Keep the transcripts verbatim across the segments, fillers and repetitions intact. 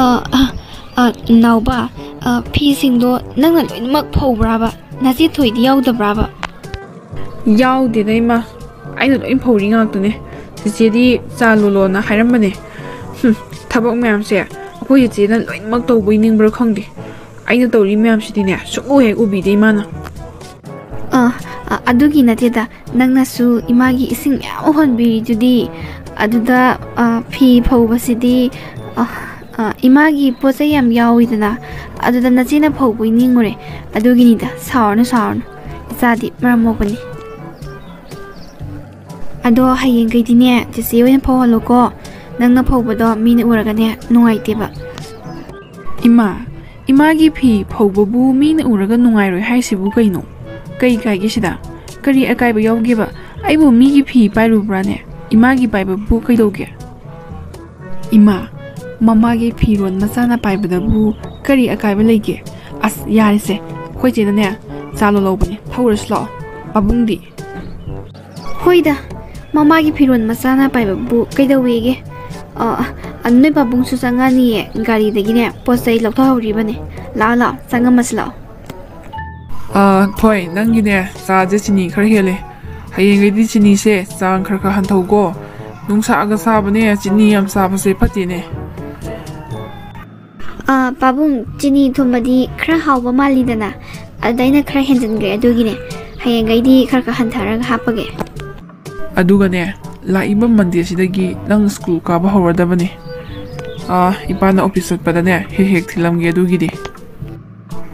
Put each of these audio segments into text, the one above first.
ꯑ, ꯑ, ꯑ, ꯅꯥꯎꯕ, ꯑ, ꯐꯤꯁꯤꯡꯗꯣ ꯅꯪꯅ ꯂꯣꯏꯅꯃꯛ ꯐꯧꯕ꯭ꯔꯥꯕ? ꯅꯆꯦ ꯊꯣꯏꯗꯤ ꯌꯥꯎꯗꯕ꯭ꯔꯥꯕ? ꯌꯥꯎꯗꯦꯗ, ꯏꯃꯥ꯫ ꯑꯩꯅ ꯂꯣꯏ ꯐꯧꯔꯤ ꯉꯥꯛꯇꯅꯦ꯫ ꯆꯤꯆꯦꯗꯤ ꯆꯥ ꯂꯣꯜꯂꯣꯅ ꯍꯥꯏꯔꯝꯕꯅꯦ꯫ ꯍꯨꯝ, ꯊꯕꯛ ꯃꯌꯥꯝꯁꯦ ꯑꯩꯈꯣꯏ ꯆꯤꯆꯦꯅ ꯂꯣꯏꯅꯃꯛ ꯇꯧꯕꯩ ꯅꯤꯡꯕ꯭ꯔꯥ ꯈꯪꯗꯦ꯫ ꯑꯩꯅ ꯇꯧꯔꯤ ꯃꯌꯥꯝꯁꯤꯗꯤꯅꯦ, ꯁꯨꯡꯎ ꯍꯦꯛ ꯎꯕꯤꯗꯦ ꯏꯃꯥꯅ꯫ ꯑ, ꯑ, ꯑꯗꯨꯒꯤ ꯅꯠꯇꯦꯗ, ꯅꯪꯅꯁꯨ ꯏꯃꯥꯒꯤ ꯏꯁꯤꯡ ꯃꯌꯥꯝ ꯍꯣꯟꯕꯤꯔꯤꯗꯨꯗꯤ꯫ ꯑꯗꯨꯗ, ꯑ, ꯐꯤ ꯐꯧꯕꯁꯤꯗꯤ, ꯑ, ꯑ, ꯏꯃꯥꯒꯤ ꯄꯣꯠ ꯆꯩ ꯌꯥꯝ ꯌꯥꯎꯋꯤꯗꯅ, ꯑꯗꯨꯗ ꯅꯆꯦꯅ ꯐꯧꯕꯩ ꯅꯤꯡꯉꯨꯔꯦ꯫ ꯑꯗꯨꯒꯤꯅꯤꯗ, ꯁꯥꯎꯔꯅꯨ, ꯁꯥꯎꯔꯅꯨ, ꯏꯆꯥꯗꯤ ꯃꯔꯝ ꯃꯣꯛꯄꯅꯤ꯫ ꯑꯗꯣ ꯍꯌꯦꯡꯈꯩꯗꯤꯅꯦ, ꯆꯦꯆꯦ ꯑꯣꯏꯅ ꯐꯧꯍꯜꯂꯣꯀꯣ꯫ ꯅꯪꯅ ꯐꯧꯕꯗꯣ ꯃꯤꯅ ꯎꯔꯒꯅꯦ, ꯅꯨꯡꯉꯥꯏꯇꯦꯕ꯫ ꯏꯃꯥ, ꯏꯃꯥꯒꯤ ꯐꯤ ꯐꯧꯕꯕꯨ ꯃꯤꯅ ꯎꯔꯒ ꯅꯨꯡꯉꯥꯏꯔꯣꯏ ꯍꯥꯏꯁꯤꯕꯨ ꯀꯩꯅꯣ? ꯀꯩ ꯀꯥꯏꯒꯦ ꯁꯤꯗ? ꯀꯔꯤ ꯑꯀꯥꯏꯕ ꯌꯥꯎꯒꯦꯕ? ꯑꯩꯕꯨ ꯃꯤꯒꯤ ꯐꯤ ꯄꯥꯏꯔꯨꯕ꯭ꯔꯥꯅꯦ? ꯏꯃꯥꯒꯤ ꯄꯥꯏꯕꯕꯨ ꯀꯩꯗꯧꯒꯦ? ꯏꯃꯥ, ꯃꯃꯥꯒꯤ ꯐꯤꯔꯣꯟ ꯃꯆꯥꯅ ꯄꯥꯏꯕꯗꯕꯨ ꯀꯔꯤ ꯑꯀꯥꯏꯕ ꯂꯩꯒꯦ? ꯑꯁ, ꯌꯥꯔꯦꯁꯦ, ꯑꯩꯈꯣꯏ ꯆꯦꯅꯅꯦ, ꯆꯥ ꯂꯣꯜꯍꯧꯕꯅꯦ, ꯊꯧꯔꯁꯤ ꯂꯥꯛꯑꯣ꯫ ꯄꯥꯕꯨꯡꯗꯤ? ꯍꯣꯏꯗ, ꯃꯃꯥꯒꯤ ꯐꯤꯔꯣꯟ ꯃꯆꯥꯅ ꯄꯥꯏꯕꯕꯨ ꯀꯩꯗꯧꯋꯦꯒꯦ? ꯑ, ꯑ, ꯅꯣꯏ ꯄꯥꯕꯨꯡꯁꯨ ꯆꯪꯉꯛꯑꯅꯤꯌꯦ, ꯒꯥꯔꯤꯗꯒꯤꯅꯦ ꯄꯣꯠ ꯆꯩ ꯂꯧꯊꯣꯛꯍꯧꯔꯤꯕꯅꯦ꯫ ꯂꯥꯛꯑꯣ, ꯂꯥꯛꯑꯣ, ꯆꯪꯉꯝꯃꯁꯤ ꯂꯥꯛꯑꯣ꯫ ꯑ, ꯊꯣꯏ, ꯅꯪꯒꯤꯅꯦ ꯆꯥꯁꯦ ꯆꯤꯅꯤ ꯈꯔ ꯍꯦꯜꯂꯦ꯫ ꯍꯌꯦꯡꯈꯩꯗꯤ ꯆꯤꯅꯤꯁꯦ ꯆꯥꯡ ꯈꯔ ꯈꯔ ꯍꯟꯊꯧꯀꯣ꯫ ꯅꯨꯡꯁꯥꯒ ꯁꯥꯕꯅꯦ, ꯆꯤꯅꯤ ꯌꯥꯝ ꯆꯥꯕꯁꯦ ꯐꯠꯇꯦꯅꯦ꯫ ꯑ, ꯄꯥꯕꯨꯡ, ꯆꯤꯅꯤ ꯊꯨꯝꯕꯗꯤ ꯈꯔ ꯍꯥꯎꯕ ꯃꯥꯜꯂꯤꯗꯅ, ꯑꯗꯨꯗ ꯑꯩꯅ ꯈꯔ ꯍꯦꯟꯖꯤꯟꯈ꯭ꯔꯦ, ꯑꯗꯨꯒꯤꯅꯦ꯫ ꯍꯌꯦꯡꯈꯩꯗꯤ ꯈꯔ ꯈꯔ ꯍꯟꯊꯔꯒ ꯍꯥꯞꯄꯒꯦ꯫ ꯑꯗꯨꯒꯅꯦ, ꯂꯥꯛꯏꯕ ꯃꯟꯗꯦꯁꯤꯗꯒꯤ ꯅꯪ ꯁ꯭ꯀꯨꯜ ꯀꯥꯕ ꯍꯧꯔꯗꯕꯅꯦ꯫ ꯑ, ꯏꯄꯥꯅ ꯑꯣꯐꯤꯁ ꯆꯠꯄꯗꯅꯦ ꯍꯦꯛ ꯍꯦꯛ ꯊꯤꯜꯂꯝꯒꯦ ꯑꯗꯨꯒꯤꯗꯤ꯫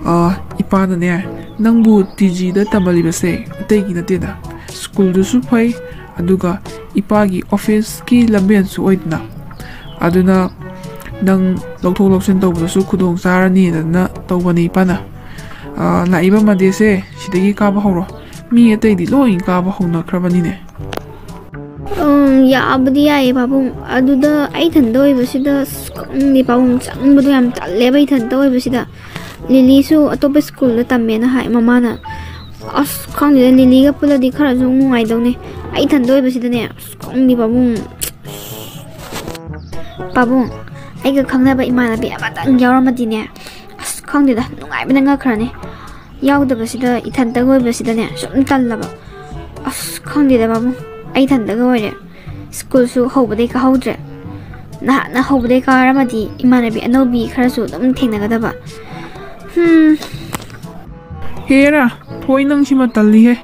ꯑ, ꯏꯄꯥꯅꯅꯦ, ꯅꯪꯕꯨ ꯇꯤ ꯖꯤꯗ ꯇꯝꯍꯜꯂꯤꯕꯁꯦ ꯑꯇꯩꯒꯤ ꯅꯠꯇꯦꯗ, ꯁ꯭ꯀꯨꯜꯗꯨꯁꯨ ꯐꯩ, ꯑꯗꯨꯒ ꯏꯄꯥꯒꯤ ꯑꯣꯐꯤꯁꯀꯤ ꯂꯝꯕꯦꯟꯁꯨ ꯑꯣꯏꯗꯅ, ꯑꯗꯨꯅ ꯅꯪ ꯂꯧꯊꯣꯛ ꯂꯧꯁꯤꯟ ꯇꯧꯕꯗꯁꯨ ꯈꯨꯗꯣꯡ ꯆꯥꯔꯅꯤꯗꯅ ꯇꯧꯕꯅꯦ ꯏꯄꯥꯅ꯫ ꯑ, ꯂꯥꯛꯏꯕ ꯃꯟꯗꯦꯁꯦ ꯁꯤꯗꯒꯤ ꯀꯥꯕ ꯍꯧꯔꯣ, ꯃꯤ ꯑꯇꯩꯗꯤ ꯂꯣꯏ ꯀꯥꯕ ꯍꯧꯅꯈ꯭ꯔꯕꯅꯤꯅꯦ꯫ ꯎꯝ, ꯌꯥꯕꯨꯗꯤ ꯌꯥꯏꯌꯦ ꯄꯥꯕꯨꯡ, ꯑꯗꯨꯗ ꯑꯩ ꯏꯊꯟꯇ ꯑꯣꯏꯕꯁꯤꯗ, ꯑꯁ, ꯈꯪꯗꯦ ꯄꯥꯕꯨꯡ, ꯆꯪꯕꯗꯣ ꯌꯥꯝ ꯇꯜꯂꯦꯕ ꯏꯊꯟꯇ ꯑꯣꯏꯕꯁꯤꯗ꯫ ꯂꯤꯂꯤꯁꯨ ꯑꯇꯣꯞꯄ ꯁ꯭ꯀꯨꯜꯗ ꯇꯝꯃꯦꯅ ꯍꯥꯏ ꯃꯃꯥꯅ꯫ ꯑꯁ, ꯈꯪꯗꯦꯗ, ꯂꯤꯂꯤꯒ ꯄꯨꯜꯂꯗꯤ ꯈꯔꯁꯨ ꯅꯨꯡꯉꯥꯏꯗꯧꯅꯦ꯫ ꯑꯩ ꯏꯊꯟꯇ ꯑꯣꯏꯕꯁꯤꯗꯅꯦ, ꯑꯁ, ꯈꯪꯗꯦ ꯄꯥꯕꯨꯡ꯫ ꯄꯥꯕꯨꯡ, ꯑꯩꯒ ꯈꯪꯅꯕ ꯏꯃꯥꯟꯅꯕꯤ ꯑꯃꯇꯪ ꯌꯥꯎꯔꯝꯃꯗꯤꯅꯦ, ꯑꯁ, ꯈꯪꯗꯦꯗ, ꯅꯨꯡꯉꯥꯏꯕꯅ ꯉꯛꯈ꯭ꯔꯅꯤ꯫ ꯌꯥꯎꯗꯕꯁꯤꯗ, ꯏꯊꯟꯇꯒ ꯑꯣꯏꯕꯁꯤꯗꯅꯦ, ꯁꯨꯝ ꯇꯜꯂꯕ꯫ ꯑꯁ, ꯈꯪꯗꯦꯗ ꯄꯥꯕꯨꯡ, ꯑꯩ ꯏꯊꯟꯇꯒ ꯑꯣꯏꯔꯦ꯫ ꯁ꯭ꯀꯨꯜꯁꯨ ꯍꯧꯕꯗꯩ ꯀꯥꯍꯧꯗ꯭ꯔꯦ꯫ ꯅꯍꯥꯟꯅ ꯍꯧꯕꯗꯩ ꯀꯥꯔꯝꯃꯗꯤ ꯏꯃꯥꯟꯅꯕꯤ ꯑꯅꯧꯕꯤ ꯈꯔꯁꯨ ꯑꯗꯨꯝ ꯊꯦꯡꯅꯒꯗꯕ꯫ ꯍꯝ꯫ ꯍꯦꯔꯥ, ꯊꯣꯏ, ꯅꯪ ꯁꯤꯃ ꯇꯜꯂꯤꯍꯦ꯫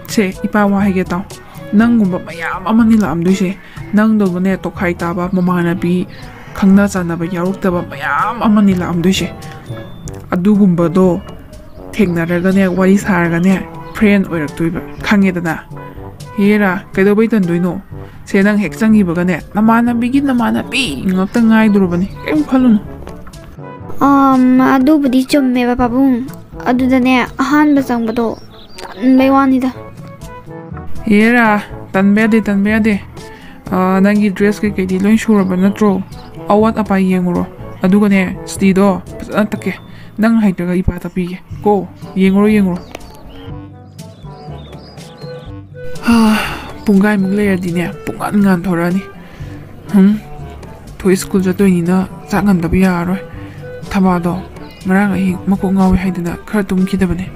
ꯁꯦ, ꯏꯄꯥ ꯋꯥ ꯍꯥꯏꯒꯦ ꯇꯥꯎ꯫ ꯅꯪꯒꯨꯝꯕ ꯃꯌꯥꯝ ꯑꯃꯅꯤ ꯂꯥꯛꯑꯝꯗꯣꯏꯁꯦ꯫ ꯅꯪꯗꯧꯕꯅꯦ, ꯇꯣꯈꯥꯏ ꯇꯥꯕ, ꯃꯃꯥꯟꯅꯕꯤ, ꯈꯪꯅ ꯆꯥꯟꯅꯕ ꯌꯥꯎꯔꯛꯇꯕ ꯃꯌꯥꯝ ꯑꯃꯅꯤ ꯂꯥꯛꯑꯝꯗꯣꯏꯁꯦ꯫ ꯑꯗꯨꯒꯨꯝꯕꯗꯣ ꯊꯦꯡꯅꯔꯒꯅꯦ, ꯋꯥꯔꯤ ꯁꯥꯔꯒꯅꯦ, ꯐ꯭ꯔꯦꯟ ꯑꯣꯏꯔꯛꯇꯣꯏꯕ, ꯈꯪꯉꯦꯗꯅ? ꯍꯦꯔꯥ, ꯀꯩꯗꯧꯕꯩ ꯇꯟꯗꯣꯏꯅꯣ? ꯁꯦ, ꯅꯪ ꯍꯦꯛ ꯆꯪꯈꯤꯕꯒꯅꯦ, ꯅꯃꯥꯟꯅꯕꯤꯒꯤ ꯅꯃꯥꯟꯅꯕꯤ ꯉꯥꯛꯇ ꯉꯥꯏꯗꯣꯔꯕꯅꯤ, ꯀꯩꯝ ꯈꯜꯂꯨꯅꯨ꯫ ꯑꯝ, ꯑꯗꯨꯕꯨꯗꯤ ꯆꯨꯝꯃꯦꯕ ꯄꯥꯕꯨꯡ꯫ ꯑꯗꯨꯗꯅꯦ, ꯑꯍꯥꯟꯕ ꯆꯪꯕꯗꯣ ꯇꯟꯕꯩ ꯋꯥꯅꯤꯗ꯫ ꯍꯦꯔꯥ, ꯇꯟꯕ ꯌꯥꯗꯦ, ꯇꯟꯕ ꯌꯥꯗꯦ꯫ ꯑꯥ, ꯅꯪꯒꯤ ꯗ꯭ꯔꯦꯁ ꯀꯩꯀꯩꯗꯤ ꯂꯣꯏ ꯁꯨꯔꯕ ꯅꯠꯇ꯭ꯔꯣ? ꯑꯋꯥꯠ ꯑꯄꯥ ꯌꯦꯡꯉꯨꯔꯣ꯫ ꯑꯗꯨꯒꯅꯦ, ꯁꯨꯇꯤꯗꯣ ꯐꯖꯅ ꯇꯛꯀꯦ꯫ ꯅꯪ ꯍꯩꯇ꯭ꯔꯒ ꯏꯄꯥ ꯇꯥꯛꯄꯤꯒꯦ ꯀꯣ꯫ ꯌꯦꯡꯉꯨꯔꯣ, ꯌꯦꯡꯉꯨꯔꯣ꯫ ꯍꯥ, ꯄꯨꯡꯈꯥꯏꯃꯨꯛ ꯂꯩꯔꯗꯤꯅꯦ, ꯄꯨꯡꯉꯥꯟ ꯉꯥꯟꯊꯣꯔꯛꯑꯅꯤ꯫ ꯍꯝ, ꯊꯣꯏ ꯁ꯭ꯀꯨꯜ ꯆꯠꯇꯣꯏꯅꯤꯅ ꯆꯥꯛ ꯉꯟꯗꯕ ꯌꯥꯔꯔꯣꯏ꯫ ꯊꯕꯥꯗꯣ ꯉꯔꯥꯡ ꯑꯍꯤꯡ ꯃꯀꯣꯛ ꯉꯥꯎꯋꯦ ꯍꯥꯏꯗꯅ ꯈꯔ ꯇꯨꯝꯈꯤꯗꯕꯅꯦ꯫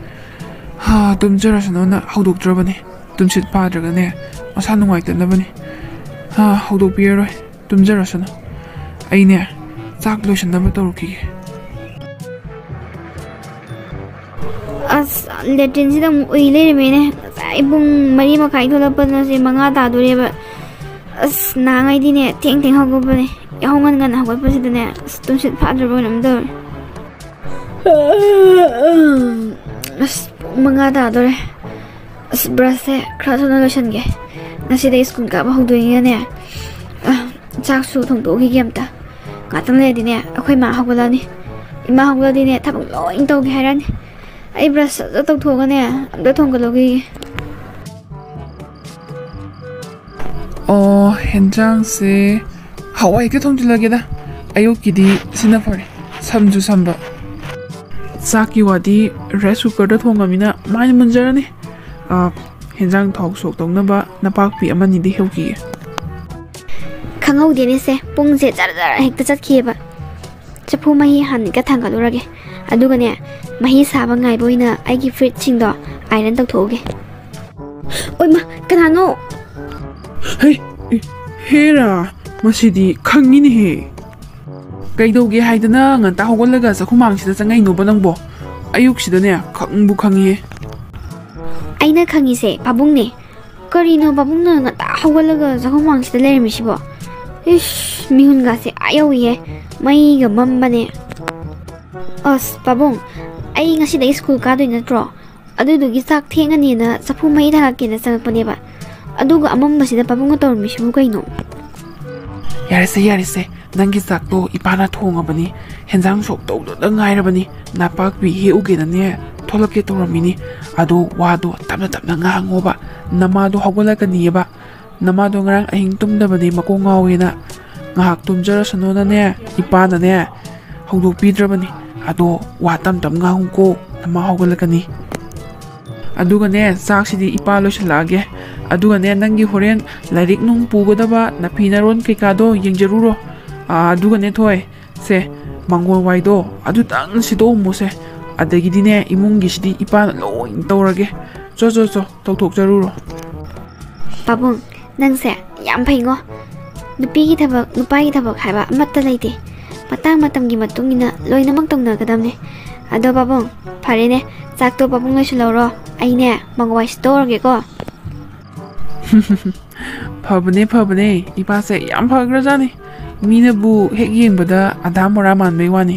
ꯍꯥ, ꯇꯨꯝꯖꯔꯁꯅꯨꯅ ꯍꯧꯗꯣꯛꯇ꯭ꯔꯕꯅꯦ꯫ ꯇꯨꯝꯁꯤꯠ ꯐꯥꯗ꯭ꯔꯒꯅꯦ, ꯃꯁꯥ ꯅꯨꯡꯉꯥꯏꯇꯅꯕꯅꯦ꯫ ꯍꯥ, ꯍꯧꯗꯣꯛꯄꯤꯔꯔꯣꯏ꯫ ꯇꯨꯝꯖꯔꯁꯅꯨ꯫ ꯑꯩꯅꯦ, ꯆꯥꯛ ꯂꯣꯏꯁꯤꯟꯅꯕ ꯇꯧꯔꯨꯈꯤꯒꯦ꯫ ꯑꯁ, ꯂꯦꯇ꯭ꯔꯤꯟꯁꯤꯗ ꯑꯃꯨꯛ ꯎꯏ ꯂꯩꯔꯝꯃꯦꯅꯦ꯫ ꯉꯁꯥꯏ ꯄꯨꯡ ꯃꯔꯤ ꯃꯈꯥꯏ ꯊꯣꯛꯂꯛꯄꯗꯨꯅ ꯁꯤ ꯃꯉꯥ ꯇꯥꯗꯣꯔꯦꯕ꯫ ꯑꯁ, ꯅꯍꯥꯟꯉꯩꯗꯤꯅꯦ, ꯊꯦꯡ ꯊꯦꯡ ꯍꯧꯒꯠꯄꯅꯦ꯫ ꯌꯥꯍꯧ ꯉꯟ ꯉꯟꯅ ꯍꯧꯒꯠꯄꯁꯤꯗꯅꯦ, ꯑꯁ, ꯇꯨꯝꯁꯤꯠ ꯐꯥꯗ꯭ꯔꯕ ꯀꯩꯅꯣꯝ ꯇꯧꯔꯦ꯫ ꯑꯁ, ꯄꯨꯡ ꯃꯉꯥ ꯇꯥꯗꯣꯔꯦ꯫ ꯑꯁ, ꯕ꯭ꯔꯁꯁꯦ ꯈꯔ ꯊꯨꯅ ꯂꯣꯏꯁꯟꯒꯦ꯫ ꯉꯁꯤꯗꯩ ꯁ꯭ꯀꯨꯜ ꯀꯥꯕ ꯍꯧꯗꯣꯏꯅꯤꯅꯅꯦ꯫ ꯑ, ꯆꯥꯛꯁꯨ ꯊꯣꯡꯗꯣꯛꯈꯤꯒꯦ ꯑꯝꯇ꯫ ꯉꯥꯛꯇꯪ ꯂꯩꯔꯗꯤꯅꯦ, ꯑꯩꯈꯣꯏ ꯃꯥ ꯍꯧꯒꯠꯂꯛꯑꯅꯤ꯫ ꯏꯃꯥ ꯍꯧꯒꯠꯂꯗꯤꯅꯦ, ꯊꯕꯛ ꯂꯣꯏ ꯇꯧꯒꯦ ꯍꯥꯏꯔꯛꯑꯅꯤ꯫ ꯑꯩ ꯕ꯭ꯔꯁ ꯁꯠ ꯁꯠ ꯇꯧꯊꯣꯛꯑꯒꯅꯦ, ꯑꯝꯇ ꯊꯣꯡꯒꯠꯂꯨꯈꯤꯒꯦ꯫ ꯑꯣ, ꯍꯦꯟꯖꯥꯡꯁꯦ ꯍꯋꯥꯏ ꯍꯦꯛꯇ ꯊꯣꯡꯖꯤꯜꯂꯒꯦꯗ꯫ ꯑꯌꯨꯛꯀꯤꯗꯤ ꯁꯤꯅ ꯐꯔꯦ, ꯁꯝꯁꯨ ꯁꯝꯕ꯫ ꯆꯥꯛꯀꯤ ꯋꯥꯗꯤ ꯔꯥꯏꯁ ꯀꯨꯀꯔꯗ ꯊꯣꯡꯉꯃꯤꯅ ꯃꯥꯏꯅ ꯃꯨꯟꯖꯔꯅꯤ꯫ ꯑ, ꯍꯦꯟꯖꯥꯡ ꯊꯥꯎ ꯁꯣꯛ ꯇꯧꯅꯕ ꯅꯄꯥꯛꯄꯤ ꯑꯃꯅꯤꯗꯤ ꯍꯦꯛꯎꯈꯤꯒꯦ꯫ ꯈꯪꯍꯧꯗꯦꯅꯦ ꯁꯦ, ꯄꯨꯡꯁꯦ ꯖꯔ ꯖꯔ ꯍꯦꯛꯇ ꯆꯠꯈꯤꯑꯕ꯫ ꯆꯐꯨ ꯃꯍꯤ ꯍꯥꯟꯅ ꯍꯦꯛꯇ ꯊꯥꯡꯒꯠꯂꯨꯔꯒꯦ꯫ ꯑꯗꯨꯒꯅꯦ, ꯃꯍꯤ ꯁꯥꯕ ꯉꯥꯏꯕ ꯑꯣꯏꯅ ꯑꯩꯒꯤ ꯐꯨꯔꯤꯠꯁꯤꯡꯗꯣ ꯑꯥꯏꯔꯟ ꯇꯧꯊꯣꯛꯎꯒꯦ꯫ ꯑꯣꯏꯃ, ꯀꯅꯥꯅꯣ? ꯍꯦ, ꯍꯦꯔꯥ, ꯃꯁꯤꯗꯤ ꯈꯪꯉꯤꯅꯦꯍꯦ꯫ ꯀꯩꯗꯧꯒꯦ ꯍꯥꯏꯗꯅ ꯉꯟꯇꯥ ꯍꯧꯒꯠꯂꯒ ꯆꯥꯛꯈꯨꯝꯃꯥꯡꯁꯤꯗ ꯆꯪꯉꯛꯏꯅꯣꯕ ꯅꯪꯕꯣ? ꯑꯌꯨꯛꯁꯤꯗꯅꯦ ꯈꯪꯕꯨ ꯈꯪꯉꯤꯍꯦ꯫ ꯑꯩꯅ ꯈꯪꯉꯤꯁꯦ ꯄꯥꯕꯨꯡꯅꯦ꯫ ꯀꯔꯤꯅꯣ ꯄꯥꯕꯨꯡꯅ ꯉꯟꯇꯥ ꯍꯧꯒꯠꯂꯒ ꯆꯥꯛꯈꯨꯝꯃꯥꯡꯁꯤꯗ ꯂꯩꯔꯝꯃꯤꯁꯤꯕꯣ? ꯏꯁ, ꯃꯤꯍꯨꯟꯒꯥꯁꯦ ꯑꯥ ꯌꯧꯏꯍꯦ꯫ ꯃꯩꯒ ꯃꯝꯕꯅꯦ꯫ ꯑꯁ ꯄꯥꯕꯨꯡ, ꯑꯩ ꯉꯁꯤꯗꯒꯤ ꯁ꯭ꯀꯨꯜ ꯀꯥꯗꯣꯏ ꯅꯠꯇ꯭ꯔꯣ? ꯑꯗꯨꯗꯨꯒꯤ ꯆꯥꯛ ꯊꯦꯡꯉꯅꯤꯅ ꯆꯐꯨ ꯃꯩ ꯊꯥꯡꯒꯠꯀꯦꯅ ꯆꯪꯉꯛꯄꯅꯦꯕ꯫ ꯑꯗꯨꯒ ꯑꯃꯝꯕꯁꯤꯗ ꯄꯥꯕꯨꯡꯅ ꯇꯧꯔꯝꯃꯤꯁꯤꯕꯨ ꯀꯩꯅꯣ? ꯌꯥꯔꯦꯁꯦ, ꯌꯥꯔꯦꯁꯦ, ꯅꯪꯒꯤ ꯆꯥꯛꯇꯣ ꯏꯄꯥꯅ ꯊꯣꯡꯉꯕꯅꯤ꯫ ꯍꯦꯟꯖꯥꯡ ꯁꯣꯛ ꯇꯧꯗꯨꯗ ꯉꯥꯏꯔꯕꯅꯤ꯫ ꯅꯄꯥꯛꯄꯤ ꯍꯦꯛꯎꯒꯦꯅꯅꯦ ꯊꯣꯛꯂꯛꯀꯦ ꯇꯧꯔꯝꯃꯤꯅꯤ꯫ ꯑꯗꯣ ꯋꯥꯗꯣ ꯇꯞꯅ ꯇꯞꯅ ꯉꯥꯡꯉꯣꯕ꯫ ꯅꯃꯥꯗꯣ ꯍꯧꯒꯠꯂꯛꯀꯅꯤꯑꯕ꯫ ꯅꯃꯥꯗꯣ ꯉꯔꯥꯡ ꯑꯍꯤꯡ ꯇꯨꯝꯗꯕꯅꯤ, ꯃꯀꯣꯛ ꯉꯥꯎꯋꯦꯅ꯫ ꯉꯥꯏꯍꯥꯛ ꯇꯨꯝꯖꯔꯁꯅꯨꯅꯅꯦ ꯏꯄꯥꯅꯅꯦ ꯍꯧꯗꯣꯛꯄꯤꯗ꯭ꯔꯕꯅꯤ꯫ ꯑꯗꯣ ꯋꯥ ꯇꯞ ꯇꯞ ꯉꯥꯡꯉꯨꯀꯣ, ꯅꯃꯥ ꯍꯧꯒꯠꯂꯛꯀꯅꯤ꯫ ꯑꯗꯨꯒꯅꯦ, ꯆꯥꯛꯁꯤꯗꯤ ꯏꯄꯥ ꯂꯣꯏꯁꯤꯜꯂꯛꯑꯒꯦ꯫ ꯑꯗꯨꯒꯅꯦ, ꯅꯪꯒꯤ ꯍꯣꯔꯦꯟ ꯂꯥꯏꯔꯤꯛ ꯅꯨꯡ ꯄꯨꯒꯗꯕ ꯅꯐꯤ ꯅꯔꯣꯟ ꯀꯩꯀꯥꯗꯣ ꯌꯦꯡꯖꯔꯨꯔꯣ꯫ ꯑꯥ, ꯑꯗꯨꯒꯅꯦ ꯊꯣꯏ, ꯁꯦ, ꯃꯪꯒꯣꯜ ꯋꯥꯏꯗꯣ ꯑꯗꯨꯇꯪ ꯁꯤꯠꯇꯣꯛꯑꯝꯃꯣꯁꯦ꯫ ꯑꯗꯒꯤꯗꯤꯅꯦ, ꯏꯃꯨꯡꯒꯤꯁꯤꯗꯤ ꯏꯄꯥꯅ ꯂꯣꯏ ꯇꯧꯔꯒꯦ꯫ ꯆꯣ, ꯆꯣ, ꯆꯣ, ꯇꯧꯊꯣꯛꯆꯔꯨꯔꯣ꯫ ꯄꯥꯕꯨꯡ, ꯅꯪꯁꯦ ꯌꯥꯝ ꯐꯩꯉꯣ꯫ ꯅꯨꯄꯤꯒꯤ ꯊꯕꯛ, ꯅꯨꯄꯥꯒꯤ ꯊꯕꯛ ꯍꯥꯏꯕ ꯑꯃꯠꯇ ꯂꯩꯇꯦ꯫ ꯃꯇꯥꯡ ꯃꯇꯝꯒꯤ ꯃꯇꯨꯡ ꯏꯟꯅ ꯂꯣꯏꯅꯃꯛ ꯇꯧꯅꯒꯗꯕꯅꯦ꯫ ꯑꯗꯣ ꯄꯥꯕꯨꯡ, ꯐꯔꯦꯅꯦ, ꯆꯥꯛꯇꯣ ꯄꯥꯕꯨꯡ ꯂꯣꯏꯁꯤꯜꯍꯧꯔꯣ꯫ ꯑꯩꯅꯦ, ꯃꯪꯋꯥꯏ ꯁꯤꯠꯇꯣꯛꯎꯔꯒꯦꯀꯣ꯫ ꯐꯕꯅꯦ, ꯐꯕꯅꯦ, ꯏꯄꯥꯁꯦ ꯌꯥꯝ ꯐꯈ꯭ꯔꯖꯥꯠꯅꯤ꯫ ꯃꯤꯅꯕꯨ ꯍꯦꯛ ꯌꯦꯡꯕꯗ ꯑꯗꯥ ꯃꯣꯔꯥ ꯃꯥꯟꯕꯩ ꯋꯥꯅꯤ꯫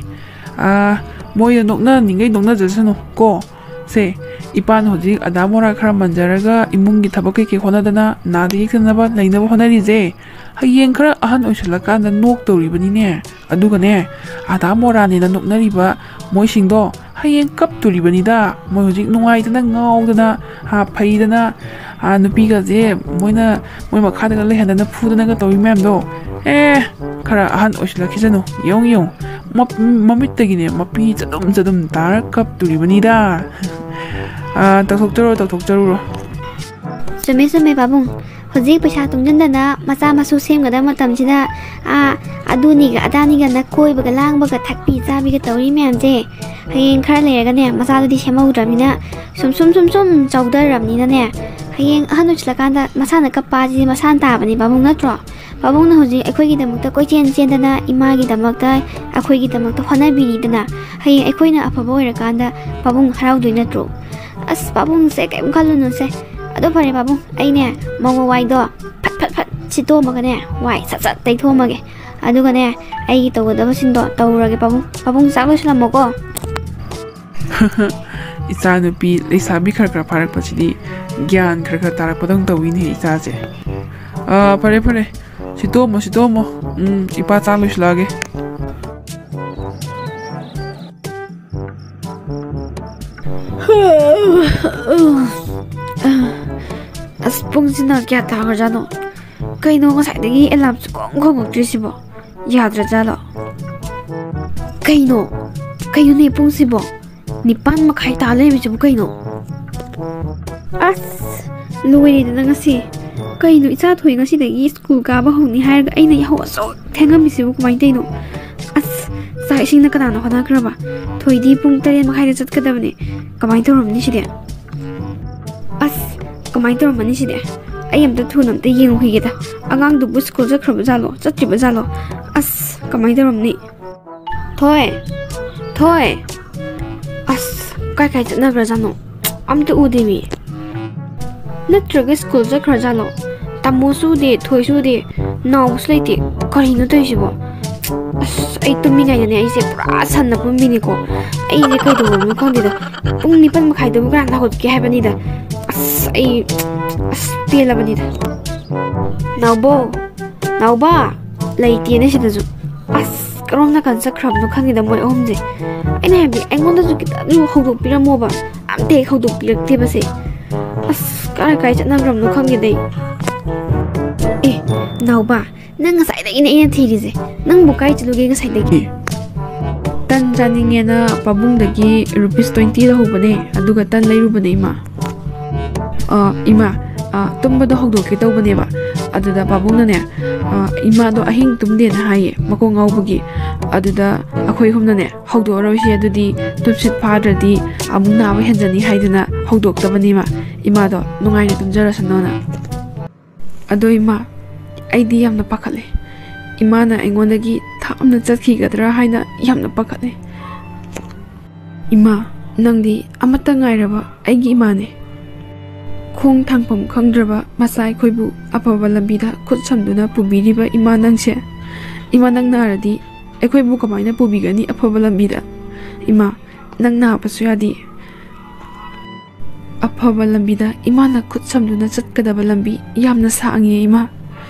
ꯑꯥ, ꯃꯣꯏꯅ ꯅꯣꯛꯅꯅꯤꯡꯉꯩ ꯅꯣꯛꯅꯖꯁꯅꯨ ꯀꯣ꯫ ꯁꯦ, ꯏꯄꯥꯅ ꯍꯧꯖꯤꯛ ꯑꯗꯥ ꯃꯣꯔꯥ ꯈꯔ ꯃꯟꯖꯔꯒ ꯏꯃꯨꯡꯒꯤ ꯊꯕꯛ ꯀꯩꯀꯩ ꯍꯣꯠꯅꯗꯅ ꯅꯥꯗ ꯌꯦꯛꯇꯅꯕ ꯂꯩꯅꯕ ꯍꯣꯠꯅꯔꯤꯁꯦ꯫ ꯍꯌꯦꯡ ꯈꯔ ꯑꯍꯟ ꯑꯣꯏꯁꯜꯂꯀꯥꯟꯗ ꯅꯣꯛꯇꯧꯔꯤꯕꯅꯤꯅꯦ꯫ ꯑꯗꯨꯒꯅꯦ, ꯑꯗꯥ ꯃꯣꯔꯥꯅꯦꯅ ꯅꯣꯛꯅꯔꯤꯕ ꯃꯣꯏꯁꯤꯡꯗꯣ ꯍꯌꯦꯡ ꯀꯞꯇꯣꯔꯤꯕꯅꯤꯗ꯫ ꯃꯣꯏ ꯍꯧꯖꯤꯛ ꯅꯨꯡꯉꯥꯏꯗꯅ ꯉꯥꯎꯗꯅ, ꯍꯥ, ꯐꯩꯗꯅ, ꯍꯥ, ꯅꯨꯄꯤꯒꯁꯦ ꯃꯣꯏꯅ, ꯃꯣꯏ ꯃꯈꯥꯗꯒ ꯂꯩꯍꯟꯗꯅ ꯐꯨꯗꯅꯒ ꯇꯧꯔꯤ ꯃꯌꯥꯝꯗꯣ꯫ ꯑꯦ, ꯈꯔ ꯑꯍꯟ ꯑꯣꯏꯁꯤꯜꯂꯛꯈꯤꯁꯅꯨ꯫ ꯌꯦꯡꯉꯨ, ꯌꯦꯡꯉꯨ, ꯃꯞ-, ꯃꯃꯤꯠꯇꯒꯤꯅꯦ ꯃꯄꯤ ꯆꯗꯨꯝ ꯆꯗꯨꯝ ꯇꯥꯔ ꯀꯞꯇꯣꯔꯤꯕꯅꯤꯗ꯫ ꯑꯥ, ꯇꯧꯊꯣꯛꯆꯔꯣ, ꯇꯧꯊꯣꯛꯆꯔꯨꯔꯣ꯫ ꯆꯨꯝꯃꯦ, ꯆꯨꯝꯃꯦ, ꯄꯥꯕꯨꯡ꯫ ꯍꯧꯖꯤꯛ ꯄꯩꯁꯥ ꯇꯨꯡꯁꯤꯟꯗꯅ ꯃꯆꯥ ꯃꯁꯨ ꯁꯦꯝꯒꯗꯕ ꯃꯇꯝꯁꯤꯗ, ꯑꯥ, ꯑꯗꯨꯅꯤꯒ ꯑꯗꯥꯅꯤꯒꯅ ꯀꯣꯏꯕꯒ ꯂꯥꯡꯕꯒ ꯊꯛꯄꯤ ꯆꯥꯕꯤꯒ ꯇꯧꯔꯤ ꯃꯌꯥꯝꯁꯦ, ꯍꯌꯦꯡ ꯈꯔ ꯂꯩꯔꯒꯅꯦ, ꯃꯆꯥꯗꯨꯗꯤ ꯁꯦꯝꯍꯧꯗ꯭ꯔꯕꯅꯤꯅ ꯁꯨꯝ ꯁꯨꯝ ꯁꯨꯝ ꯁꯨꯝ ꯆꯥꯎꯊꯔꯕꯅꯤꯅꯅꯦ, ꯍꯌꯦꯡ ꯑꯍꯟ ꯑꯣꯏꯁꯤꯜꯂꯀꯥꯟꯗ ꯃꯁꯥꯅ ꯀꯞꯄ ꯍꯥꯏꯁꯤꯗꯤ ꯃꯁꯥꯅ ꯇꯥꯕꯅꯤ, ꯄꯥꯕꯨꯡ, ꯅꯠꯇ꯭ꯔꯣ? ꯄꯥꯕꯨꯡꯅ ꯍꯧꯖꯤꯛ ꯑꯩꯈꯣꯏꯒꯤꯗꯃꯛꯇ ꯀꯣꯏꯆꯦꯟ ꯆꯦꯟꯗꯅ, ꯏꯃꯥꯒꯤꯗꯃꯛꯇ, ꯑꯩꯈꯣꯏꯒꯤꯗꯃꯛꯇ ꯍꯣꯠꯅꯕꯤꯔꯤꯗꯅ, ꯍꯌꯦꯡ ꯑꯩꯈꯣꯏꯅ ꯑꯐꯕ ꯑꯣꯏꯔꯀꯥꯟꯗ ꯄꯥꯕꯨꯡ ꯍꯔꯥꯎꯗꯣꯏ ꯅꯠꯇ꯭ꯔꯣ? ꯑꯁ, ꯄꯥꯕꯨꯡꯁꯦ ꯀꯩꯝ ꯈꯜꯂꯨꯅꯨꯁꯦ꯫ ꯑꯗꯣ ꯐꯔꯦ ꯄꯥꯕꯨꯡ, ꯑꯩꯅꯦ ꯃꯧ ꯋꯥꯏꯗꯣ ꯐꯠ ꯐꯠ ꯐꯠ ꯁꯤꯠꯇꯣꯛꯑꯝꯃꯒꯅꯦ, ꯋꯥꯏ ꯁꯠ ꯁꯠ ꯇꯩꯊꯣꯛꯑꯝꯃꯒꯦ꯫ ꯑꯗꯨꯒꯅꯦ, ꯑꯩꯒꯤ ꯇꯧꯒꯗꯕꯁꯤꯡꯗꯣ ꯇꯧꯔꯒꯦ ꯄꯥꯕꯨꯡ꯫ ꯄꯥꯕꯨꯡ, ꯆꯥꯛ ꯂꯣꯏꯁꯤꯜꯂꯝꯃꯣꯀꯣ꯫ ꯏꯆꯥꯅꯨꯄꯤ ꯂꯩꯁꯥꯕꯤ ꯈꯔ ꯈꯔ ꯐꯥꯔꯛꯄꯁꯤꯗꯤ ꯒ꯭ꯌꯥꯟ ꯈꯔ ꯈꯔ ꯇꯥꯔꯛꯄꯗꯧꯅ ꯇꯧꯋꯤꯅꯦ ꯏꯆꯥꯁꯦ꯫ ꯑꯥ, ꯐꯔꯦ, ꯐꯔꯦ꯫ ꯁꯤꯠꯇꯣꯛꯑꯝꯃꯣ, ꯁꯤꯠꯇꯣꯛꯑꯝꯃꯣ꯫ ꯎꯝ, ꯏꯄꯥ ꯆꯥꯛ ꯂꯣꯏꯁꯤꯜꯂꯛꯑꯒꯦ꯫ ꯑꯁ, ꯄꯨꯡꯁꯤꯅ ꯀꯌꯥ ꯇꯥꯈ꯭ꯔꯖꯥꯠꯅꯣ? ꯀꯩꯅꯣ, ꯉꯁꯥꯏꯗꯒꯤ ꯑꯦꯂꯥꯝꯁꯨ ꯈꯣꯡ ꯈꯣꯡꯉꯛꯇ꯭ꯔꯤꯁꯤꯕꯣ? ꯌꯥꯗ꯭ꯔꯖꯥꯠꯂꯣ? ꯀꯩꯅꯣ? ꯀꯩꯅꯣꯅꯦ ꯄꯨꯡꯁꯤꯕꯣ? ꯅꯤꯄꯥꯟ ꯃꯈꯥꯏ ꯇꯥ ꯂꯩꯔꯝꯃꯤꯁꯤꯕꯨ ꯀꯩꯅꯣ? ꯑꯁ, ꯂꯣꯏꯔꯦꯗꯅ ꯉꯁꯤ꯫ ꯀꯩꯅꯣ, ꯏꯆꯥ ꯊꯣꯏ ꯉꯁꯤꯗꯒꯤ ꯁ꯭ꯀꯨꯜ ꯀꯥꯕ ꯍꯧꯅꯤ ꯍꯥꯏꯔꯒ ꯑꯩꯅ ꯌꯥꯍꯧ ꯑꯁꯨꯛ ꯊꯦꯡꯉꯝꯃꯤꯁꯤꯕꯨ ꯀꯃꯥꯏꯅ ꯇꯧꯔꯤꯅꯣ? ꯑꯁ, ꯆꯥꯛ ꯏꯁꯤꯡꯅ ꯀꯅꯥꯅ ꯍꯣꯠꯅꯈ꯭ꯔꯕ? ꯊꯣꯏꯗꯤ ꯄꯨꯡ ꯇꯔꯦꯠ ꯃꯈꯥꯏꯗ ꯆꯠꯀꯗꯕꯅꯦ꯫ ꯀꯃꯥꯏꯅ ꯇꯧꯔꯝꯅꯤ ꯁꯤꯗꯤ? ꯑꯁ, ꯀꯃꯥꯏꯅ ꯇꯧꯔꯝꯃꯅꯤ ꯁꯤꯗꯤ? ꯑꯩ ꯑꯝꯇ ꯊꯨꯅ ꯑꯝꯇ ꯌꯦꯡꯉꯨꯈꯤꯒꯦꯗ꯫ ꯑꯉꯥꯡꯗꯨꯕꯨ ꯁ꯭ꯀꯨꯜ ꯆꯠꯈ꯭ꯔꯕ ꯖꯥꯠꯂꯣ? ꯆꯠꯇ꯭ꯔꯤꯕ ꯖꯥꯠꯂꯣ? ꯑꯁ, ꯀꯃꯥꯏꯅ ꯇꯧꯔꯝꯅꯤ? ꯊꯣꯏ! ꯊꯣꯏ! ꯑꯁ, ꯀꯥꯏ ꯀꯥꯏ ꯆꯠꯅꯈ꯭ꯔꯖꯥꯠꯅꯣ? ꯑꯝꯇ ꯎꯗꯦꯃꯤ꯫ ꯅꯠꯇ꯭ꯔꯒ ꯁ꯭ꯀꯨꯜ ꯆꯠꯈ꯭ꯔꯖꯥꯠꯂꯣ? ꯇꯥꯃꯣꯁꯨ ꯎꯗꯦ, ꯊꯣꯏꯁꯨ ꯎꯗꯦ, ꯅꯥꯎꯕꯁꯨ ꯂꯩꯇꯦ꯫ ꯀꯔꯤꯅꯣ ꯇꯧꯔꯤꯁꯤꯕꯣ? ꯑꯁ, ꯑꯩ ꯇꯨꯝꯃꯤꯉꯩꯗꯅꯦ, ꯑꯩꯁꯦ ꯄꯨꯔꯥ ꯁꯟꯅ ꯄꯨꯝꯃꯤꯅꯤꯀꯣ꯫ ꯑꯩꯁꯦ ꯀꯩꯗꯧꯔꯕꯅꯣ ꯈꯪꯗꯦꯗ꯫ ꯄꯨꯡ ꯅꯤꯄꯥꯟ ꯃꯈꯥꯏꯗꯕꯨ ꯀꯅꯥꯅ ꯍꯧꯒꯠꯀꯦ ꯍꯥꯏꯕꯅꯤꯗ꯫ ꯑꯁ, ꯑꯩ, ꯑꯁ, ꯄꯦꯜꯂꯕꯅꯤꯗ꯫ ꯅꯥꯎꯕꯣ! ꯅꯥꯎꯕ! ꯂꯩꯇꯦꯅꯦ ꯁꯤꯗꯁꯨ꯫ ꯑꯁ, ꯀꯔꯣꯝ ꯅꯥꯀꯟ ꯆꯠꯈ꯭ꯔꯕꯅꯣ ꯈꯪꯗꯦꯗ ꯃꯣꯏ ꯑꯍꯨꯝꯁꯦ꯫ ꯑꯩꯅ ꯍꯥꯏꯕꯗꯤ ꯑꯩꯉꯣꯟꯗꯁꯨ ꯈꯤꯇꯪ ꯍꯧꯗꯣꯛꯄꯤꯔꯝꯃꯣꯕ꯫ ꯑꯝꯇ ꯍꯦꯛ ꯍꯧꯗꯣꯛꯄꯤꯔꯛꯇꯦꯕꯁꯦ꯫ ꯑꯁ, ꯀꯥꯏ ꯀꯥꯏ ꯆꯠꯅꯈ꯭ꯔꯕꯅꯣ ꯈꯪꯗꯦꯗ ꯑꯩ꯫ ꯑꯦ, ꯅꯥꯎꯕ, ꯅꯪ ꯉꯁꯥꯏꯗꯒꯤꯅꯦ ꯑꯩꯅ ꯊꯤꯔꯤꯁꯦ꯫ ꯅꯪꯕꯨ ꯀꯥꯏ ꯆꯠꯂꯨꯒꯦ ꯉꯁꯥꯏꯗꯒꯤ? ꯇꯟ ꯆꯥꯅꯤꯡꯉꯦꯅ ꯄꯥꯕꯨꯡꯗꯒꯤ ꯔꯨꯄꯤꯁ ꯇ꯭ꯋꯦꯟꯇꯤ ꯂꯧꯍꯧꯕꯅꯦ, ꯑꯗꯨꯒ ꯇꯟ ꯂꯩꯔꯨꯕꯅꯦ, ꯏꯃꯥ꯫ ꯑ, ꯏꯃꯥ, ꯑ, ꯇꯨꯝꯕꯗꯣ ꯍꯧꯗꯣꯛꯀꯦ ꯇꯧꯕꯅꯦꯕ꯫ ꯑꯗꯨꯗ ꯄꯥꯕꯨꯡꯅꯅꯦ, ꯑ, ꯏꯃꯥꯗꯣ ꯑꯍꯤꯡ ꯇꯨꯝꯗꯦꯅ ꯍꯥꯏꯌꯦ, ꯃꯀꯣꯛ ꯉꯥꯎꯕꯒꯤ꯫ ꯑꯗꯨꯗ ꯑꯩꯈꯣꯏ ꯑꯍꯨꯝꯅꯅꯦ, "ꯍꯧꯗꯣꯛꯑꯔꯣꯏꯁꯦ, ꯑꯗꯨꯗꯤ ꯇꯨꯝꯁꯤꯠ ꯐꯥꯗ꯭ꯔꯗꯤ ꯑꯃꯨꯛ ꯅꯥꯕ ꯍꯦꯟꯖꯅꯤ" ꯍꯥꯏꯗꯅ ꯍꯧꯗꯣꯛꯇꯕꯅꯤꯃ, ꯏꯃꯥꯗꯣ ꯅꯨꯡꯉꯥꯏꯅ ꯇꯨꯝꯖꯔꯁꯅꯣꯅ꯫ ꯑꯗꯣ ꯏꯃꯥ, ꯑꯩꯗꯤ ꯌꯥꯝꯅ ꯄꯥꯈꯠꯂꯦ꯫ ꯏꯃꯥꯅ ꯑꯩꯉꯣꯟꯗꯒꯤ ꯊꯥꯞꯅ ꯆꯠꯈꯤꯒꯗ꯭ꯔꯥ ꯍꯥꯏꯅ ꯌꯥꯝꯅ ꯄꯥꯈꯠꯂꯦ꯫ ꯏꯃꯥ, ꯅꯪꯗꯤ ꯑꯃꯠꯇ ꯉꯥꯏꯔꯕ ꯑꯩꯒꯤ ꯏꯃꯥꯅꯦ꯫ ꯈꯣꯡ ꯊꯥꯡꯐꯝ ꯈꯪꯗ꯭ꯔꯕ ꯃꯆꯥ ꯑꯩꯈꯣꯏꯕꯨ ꯑꯐꯕ ꯂꯝꯕꯤꯗ ꯈꯨꯠ ꯁꯝꯗꯨꯅ ꯄꯨꯕꯤꯔꯤꯕ ꯏꯃꯥ ꯅꯪꯁꯦ꯫ ꯏꯃꯥ, ꯅꯪ ꯅꯥꯔꯗꯤ ꯑꯩꯈꯣꯏꯕꯨ ꯀꯃꯥꯏꯅ ꯄꯨꯕꯤꯒꯅꯤ ꯑꯐꯕ ꯂꯝꯕꯤꯗ? ꯏꯃꯥ, ꯅꯪ ꯅꯥꯕꯁꯨ ꯌꯥꯗꯦ꯫ ꯑꯐꯕ ꯂꯝꯕꯤꯗ ꯏꯃꯥꯅ ꯈꯨꯠ ꯁꯝꯗꯨꯅ ꯆꯠꯀꯗꯕ ꯂꯝꯕꯤ ꯌꯥꯝꯅ ꯁꯥꯡꯉꯦ ꯏꯃꯥ꯫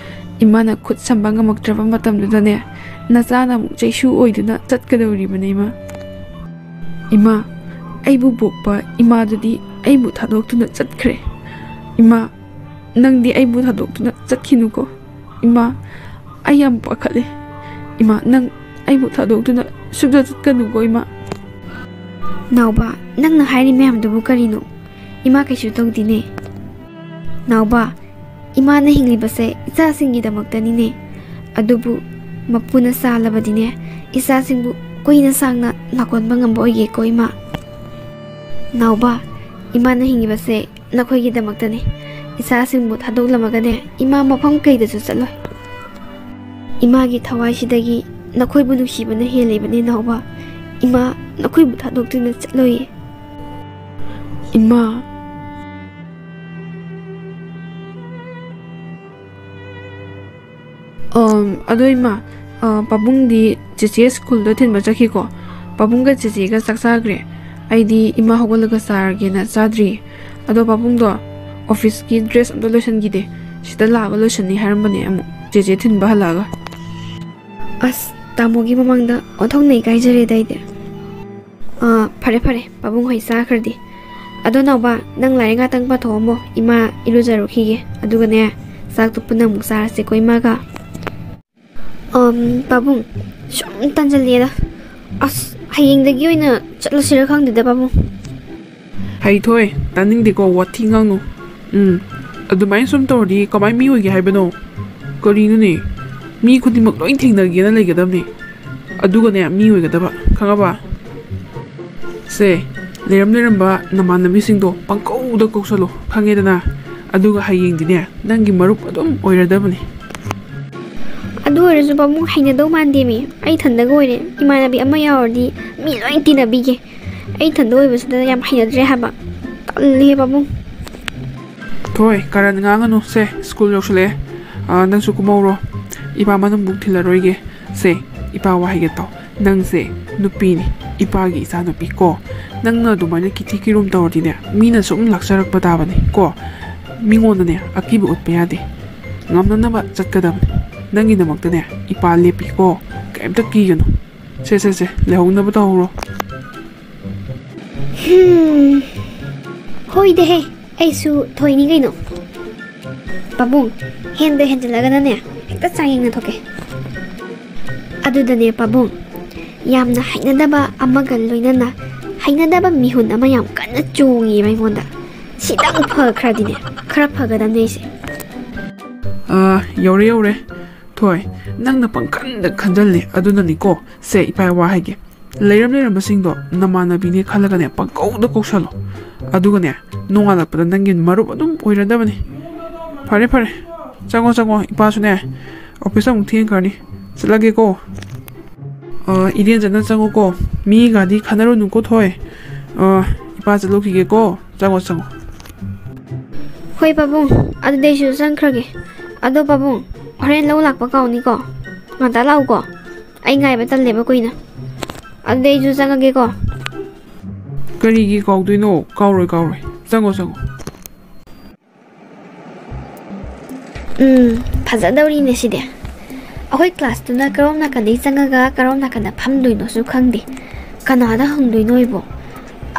ꯏꯃꯥꯅ ꯈꯨꯠ ꯁꯝꯕ ꯉꯝꯃꯛꯇ꯭ꯔꯕ ꯃꯇꯝꯗꯨꯗꯅꯦ, ꯅꯆꯥꯅ ꯑꯃꯨꯛ ꯆꯩꯁꯨ ꯑꯣꯏꯗꯨꯅ ꯆꯠꯀꯗꯧꯔꯤꯕꯅꯦ ꯏꯃꯥ꯫ ꯏꯃꯥ, ꯑꯩꯕꯨ ꯄꯣꯛꯄ ꯏꯃꯥꯗꯨꯗꯤ ꯑꯩꯕꯨ ꯊꯥꯗꯣꯛꯇꯨꯅ ꯆꯠꯈ꯭ꯔꯦ꯫ ꯏꯃꯥ, ꯅꯪꯗꯤ ꯑꯩꯕꯨ ꯊꯥꯗꯣꯛꯇꯨꯅ ꯆꯠꯈꯤꯅꯨꯀꯣ꯫ ꯏꯃꯥ, ꯑꯩ ꯌꯥꯝ ꯄꯥꯈꯠꯂꯦ꯫ ꯏꯃꯥ, ꯅꯪ ꯑꯩꯕꯨ ꯊꯥꯗꯣꯛꯇꯨꯅ ꯁꯨꯡꯆꯠ ꯆꯠꯀꯅꯨꯀꯣ ꯏꯃꯥ꯫ ꯅꯥꯎꯕ, ꯅꯪꯅ ꯍꯥꯏꯔꯤ ꯃꯌꯥꯝꯗꯨꯕꯨ ꯀꯔꯤꯅꯣ? ꯏꯃꯥ ꯀꯩꯁꯨ ꯇꯧꯗꯦꯅꯦ꯫ ꯅꯥꯎꯕ, ꯏꯃꯥꯅ ꯍꯤꯡꯂꯤꯕꯁꯦ ꯏꯆꯥꯁꯤꯡꯒꯤꯗꯃꯛꯇꯅꯤꯅꯦ꯫ ꯑꯗꯨꯕꯨ ꯃꯄꯨꯅ ꯆꯥꯜꯂꯕꯗꯤꯅꯦ, ꯏꯆꯥꯁꯤꯡꯕꯨ ꯀꯨꯏꯅ ꯁꯥꯡꯅ ꯂꯥꯛꯀꯣꯟꯕ ꯉꯝꯕ ꯑꯣꯏꯒꯦꯀꯣ ꯏꯃꯥ꯫ ꯅꯥꯎꯕ, ꯏꯃꯥꯅ ꯍꯤꯡꯂꯤꯕꯁꯦ ꯅꯈꯣꯏꯒꯤꯗꯃꯛꯇꯅꯤ꯫ ꯏꯆꯥꯁꯤꯡꯕꯨ ꯊꯥꯗꯣꯛꯂꯝꯃꯒꯅꯦ, ꯏꯃꯥ ꯃꯐꯝ ꯀꯩꯗꯁꯨ ꯆꯠꯂꯣꯏ꯫ ꯏꯃꯥꯒꯤ ꯊꯋꯥꯏꯁꯤꯗꯒꯤ ꯅꯈꯣꯏꯕꯨ ꯅꯨꯡꯁꯤꯕꯅ ꯍꯦꯜꯂꯤꯕꯅꯤ ꯅꯥꯎꯕ꯫ ꯏꯃꯥ ꯅꯈꯣꯏꯕꯨ ꯊꯥꯗꯣꯛꯇꯨꯅ ꯆꯠꯂꯣꯏꯌꯦ꯫ ꯏꯃꯥ꯫ ꯑꯝ, ꯑꯗꯣ ꯏꯃꯥ, ꯑ, ꯄꯥꯕꯨꯡꯗꯤ ꯆꯦꯆꯦ ꯁ꯭ꯀꯨꯜꯗ ꯊꯤꯟꯕ ꯆꯠꯈꯤꯀꯣ꯫ ꯄꯥꯕꯨꯡꯒ ꯆꯦꯆꯦꯒ ꯆꯥꯛ ꯆꯥꯈ꯭ꯔꯦ꯫ ꯑꯩꯗꯤ ꯏꯃꯥ ꯍꯧꯒꯠꯂꯒ ꯆꯥꯔꯒꯦꯅ ꯆꯥꯗ꯭ꯔꯤ꯫ ꯑꯗꯣ ꯄꯥꯕꯨꯡꯗꯣ ꯑꯣꯐꯤꯁꯀꯤ ꯗ꯭ꯔꯦꯁ ꯑꯝꯇ ꯂꯣꯏꯁꯟꯈꯤꯗꯦ꯫ ꯁꯤꯗ ꯂꯥꯛꯑꯒ ꯂꯣꯏꯁꯟꯅꯤ ꯍꯥꯏꯔꯝꯕꯅꯦ ꯑꯃꯨꯛ, ꯆꯦꯆꯦ ꯊꯤꯟꯕ ꯍꯜꯂꯛꯑꯒ꯫ ꯑꯁ, ꯇꯥꯃꯣꯒꯤ ꯃꯃꯥꯡꯗ ꯑꯣꯟꯊꯣꯛꯅ ꯏꯀꯥꯏꯖꯔꯦꯗ ꯑꯩꯗꯤ꯫ ꯑꯥ, ꯐꯔꯦ ꯐꯔꯦ, ꯄꯥꯕꯨꯡ ꯍꯣꯏ ꯆꯥꯈ꯭ꯔꯗꯤ꯫ ꯑꯗꯣ ꯅꯥꯎꯕ, ꯅꯪ ꯂꯥꯏꯔꯤꯛ ꯉꯥꯛꯇꯪ ꯄꯥꯊꯣꯛꯑꯝꯃꯣ, ꯏꯃꯥ ꯏꯔꯨꯖꯔꯨꯈꯤꯒꯦ꯫ ꯑꯗꯨꯒꯅꯦ, ꯆꯥꯛꯇꯣ ꯄꯨꯟꯅ ꯑꯃꯨꯛ ꯆꯥꯔꯁꯦꯀꯣ ꯏꯃꯥꯒ꯫ ꯑꯝ, ꯄꯥꯕꯨꯡ, ꯁꯨꯝ ꯇꯟꯖꯜꯂꯦꯗ꯫ ꯑꯁ, ꯍꯌꯦꯡꯗꯒꯤ ꯑꯣꯏꯅ ꯆꯠꯂꯁꯤꯔ ꯈꯪꯗꯦꯗ ꯄꯥꯕꯨꯡ꯫ ꯍꯩꯊꯣꯏ, ꯇꯥꯅꯤꯡꯗꯦꯀꯣ, ꯋꯥꯊꯤ ꯉꯥꯡꯅꯨ꯫ ꯎꯝ, ꯑꯗꯨꯃꯥꯏꯅ ꯁꯨꯝ ꯇꯧꯔꯗꯤ ꯀꯃꯥꯏꯅ ꯃꯤ ꯑꯣꯏꯒꯦ ꯍꯥꯏꯕꯅꯣ? ꯀꯔꯤꯅꯣꯅꯦ? ꯃꯤ ꯈꯨꯗꯤꯡꯃꯛ ꯂꯣꯏ ꯊꯦꯡꯅꯒꯦꯅ ꯂꯩꯒꯗꯕꯅꯦ꯫ ꯑꯗꯨꯒꯅꯦ, ꯃꯤ ꯑꯣꯏꯒꯗꯕ, ꯈꯪꯉꯕ? ꯁꯦ, ꯂꯩꯔꯝ ꯂꯩꯔꯝꯕ ꯅꯃꯥꯟꯅꯕꯤꯁꯤꯡꯗꯣ ꯄꯪꯀꯧꯗ ꯀꯧꯁꯜꯂꯣ, ꯈꯪꯉꯦꯗꯅ? ꯑꯗꯨꯒ ꯍꯌꯦꯡꯗꯤꯅꯦ, ꯅꯪꯒꯤ ꯃꯔꯨꯞ ꯑꯗꯨꯝ ꯑꯣꯏꯔꯗꯕꯅꯤ꯫ ꯑꯗꯨ ꯑꯣꯏꯔꯁꯨ ꯄꯥꯕꯨꯡ, ꯍꯩꯅꯗꯧ ꯃꯥꯟꯗꯦꯃꯤ꯫ ꯑꯩ ꯏꯊꯟꯗꯒ ꯑꯣꯏꯔꯦ, ꯏꯃꯥꯟꯅꯕꯤ ꯑꯃ ꯌꯥꯎꯔꯗꯤ ꯃꯤ ꯂꯣꯏ ꯇꯤꯟꯅꯕꯤꯒꯦ꯫ ꯑꯩ ꯏꯊꯟꯗ ꯑꯣꯏꯕꯁꯤꯗ ꯌꯥꯝ ꯍꯩꯅꯗ꯭ꯔꯦ ꯍꯥꯏꯕ꯫ ꯇꯜꯂꯦ ꯄꯥꯕꯨꯡ꯫ ꯊꯣꯏ, ꯀꯔꯟ ꯉꯥꯡꯉꯅꯨ꯫ ꯁꯦ, ꯁ꯭ꯀꯨꯜ ꯌꯧꯁꯜꯂꯛꯑꯦ꯫ ꯑꯥ, ꯅꯪꯁꯨ ꯀꯨꯝꯍꯧꯔꯣ꯫ ꯏꯄꯥ ꯃꯅꯨꯡꯕꯨꯛ ꯊꯤꯜꯂꯔꯣꯏꯒꯦ꯫ ꯁꯦ, ꯏꯄꯥ ꯋꯥ ꯍꯥꯏꯒꯦ ꯇꯥꯎ꯫ ꯅꯪꯁꯦ ꯅꯨꯄꯤꯅꯤ, ꯏꯄꯥꯒꯤ ꯏꯆꯥꯅꯨꯄꯤ ꯀꯣ꯫ ꯅꯪꯅ ꯑꯗꯨꯃꯥꯏꯅ ꯀꯤꯊꯤ ꯀꯤꯔꯨꯝ ꯇꯧꯔꯗꯤꯅꯦ, ꯃꯤꯅ ꯁꯨꯝ ꯂꯥꯛꯆꯔꯛꯄ ꯇꯥꯕꯅꯤ ꯀꯣ꯫ ꯃꯤꯉꯣꯟꯗꯅꯦ ꯑꯀꯤꯕ ꯎꯠꯄ ꯌꯥꯗꯦ꯫ ꯉꯝꯅꯅꯕ ꯆꯠꯀꯗꯕꯅꯤ꯫ ꯅꯪꯒꯤꯗꯃꯛꯇꯅꯦ ꯏꯄꯥ ꯂꯦꯞꯄꯤ ꯀꯣ꯫ ꯀꯩꯝꯇ ꯀꯤꯒꯅꯨ꯫ ꯁꯦ, ꯁꯦ, ꯁꯦ, ꯂꯩꯍꯧꯅꯕ ꯇꯧꯍꯧꯔꯣ꯫ ꯍꯝ꯫ ꯍꯣꯏꯗꯦꯍꯦ, ꯑꯩꯁꯨ ꯊꯣꯏꯅꯤ ꯀꯩꯅꯣ꯫ ꯄꯥꯕꯨꯡ, ꯍꯦꯟꯗ ꯍꯦꯟꯖꯤꯜꯂꯒꯅꯅꯦ, ꯍꯦꯛꯇ ꯆꯥꯡꯌꯦꯡꯅ ꯊꯣꯛꯀꯦ꯫ ꯑꯗꯨꯗꯅꯦ ꯄꯥꯕꯨꯡ, ꯌꯥꯝꯅ ꯍꯩꯅꯗꯕ ꯑꯃꯒ ꯂꯣꯏꯅꯅ ꯍꯩꯅꯗꯕ ꯃꯤꯍꯨꯟ ꯑꯃ ꯌꯥꯝ ꯀꯟꯅ ꯆꯣꯡꯉꯤꯕ ꯑꯩꯉꯣꯟꯗ꯫ ꯁꯤꯗꯪ ꯐꯈ꯭ꯔꯗꯤꯅꯦ, ꯈꯔ ꯐꯒꯗꯕꯅꯦ ꯑꯩꯁꯦ꯫ ꯑꯥ, ꯌꯧꯔꯦ, ꯌꯧꯔꯦ꯫ ꯊꯣꯏ, ꯅꯪꯅ ꯄꯪꯈꯟꯗ ꯈꯟꯖꯜꯂꯦ, ꯑꯗꯨꯅꯅꯤꯀꯣ꯫ ꯁꯦ, ꯏꯄꯥ ꯋꯥ ꯍꯥꯏꯒꯦ꯫ ꯂꯩꯔꯝ ꯂꯩꯔꯝꯕꯁꯤꯡꯗꯣ ꯅꯃꯥꯟꯅꯕꯤꯅꯦ ꯈꯜꯂꯒꯅꯦ ꯄꯪꯀꯧꯗ ꯀꯧꯁꯜꯂꯣ꯫ ꯑꯗꯨꯒꯅꯦ, ꯅꯣꯡꯉꯥꯜꯂꯛꯄꯗ ꯅꯪꯒꯤ ꯃꯔꯨꯞ ꯑꯗꯨꯝ ꯑꯣꯏꯔꯗꯕꯅꯤ꯫ ꯐꯔꯦ, ꯐꯔꯦ꯫ ꯆꯪꯉꯣ, ꯆꯪꯉꯣ꯫ ꯏꯄꯥꯁꯨꯅꯦ, ꯑꯣꯐꯤꯁ ꯑꯃꯨꯛ ꯊꯦꯡꯈ꯭ꯔꯅꯤ꯫ ꯆꯠꯂꯒꯦꯀꯣ꯫ ꯑ, ꯏꯔꯦꯟꯖꯅ ꯆꯪꯉꯨꯀꯣ꯫ ꯃꯤꯒꯗꯤ ꯈꯟꯅꯔꯨꯅꯨꯀꯣ, ꯊꯣꯏ꯫ ꯑ, ꯏꯄꯥ ꯆꯠꯂꯨꯈꯤꯒꯦꯀꯣ꯫ ꯆꯪꯉꯣ, ꯆꯪꯉꯣ꯫ ꯍꯣꯏ ꯄꯥꯕꯨꯡ, ꯑꯗꯨꯗꯤ ꯑꯩꯁꯨ ꯆꯪꯈ꯭ꯔꯒꯦ꯫ ꯑꯗꯣ ꯄꯥꯕꯨꯡ, ꯍꯣꯔꯦꯟ ꯂꯧ ꯂꯥꯛꯄ ꯀꯥꯎꯅꯤꯀꯣ꯫ ꯉꯟꯇꯥ ꯂꯥꯛꯎꯀꯣ꯫ ꯑꯩ ꯉꯥꯏꯕ ꯇꯜꯂꯦꯕ ꯀꯨꯏꯅ꯫ ꯑꯗꯨꯗꯤ ꯑꯩꯁꯨ ꯆꯪꯉꯒꯦꯀꯣ꯫ ꯀꯔꯤꯒꯤ ꯀꯥꯎꯗꯣꯏꯅꯣ? ꯀꯥꯎꯔꯣꯏ, ꯀꯥꯎꯔꯣꯏ꯫ ꯆꯪꯉꯣ, ꯆꯪꯉꯣ꯫ ꯎꯝ, ꯐꯖꯗꯧꯔꯤꯅꯦ ꯁꯤꯗꯤ꯫ ꯑꯩꯈꯣꯏ ꯀ꯭ꯂꯥꯁꯇꯨꯅ ꯀꯔꯣꯝ ꯅꯥꯀꯟꯗꯒꯤ ꯆꯪꯉꯒ ꯀꯔꯣꯝ ꯅꯥꯀꯟꯗ ꯐꯝꯗꯣꯏꯅꯣꯁꯨ ꯈꯪꯗꯦ꯫ ꯀꯅꯥꯗ ꯍꯪꯗꯣꯏꯅꯣ ꯑꯩꯕꯣ?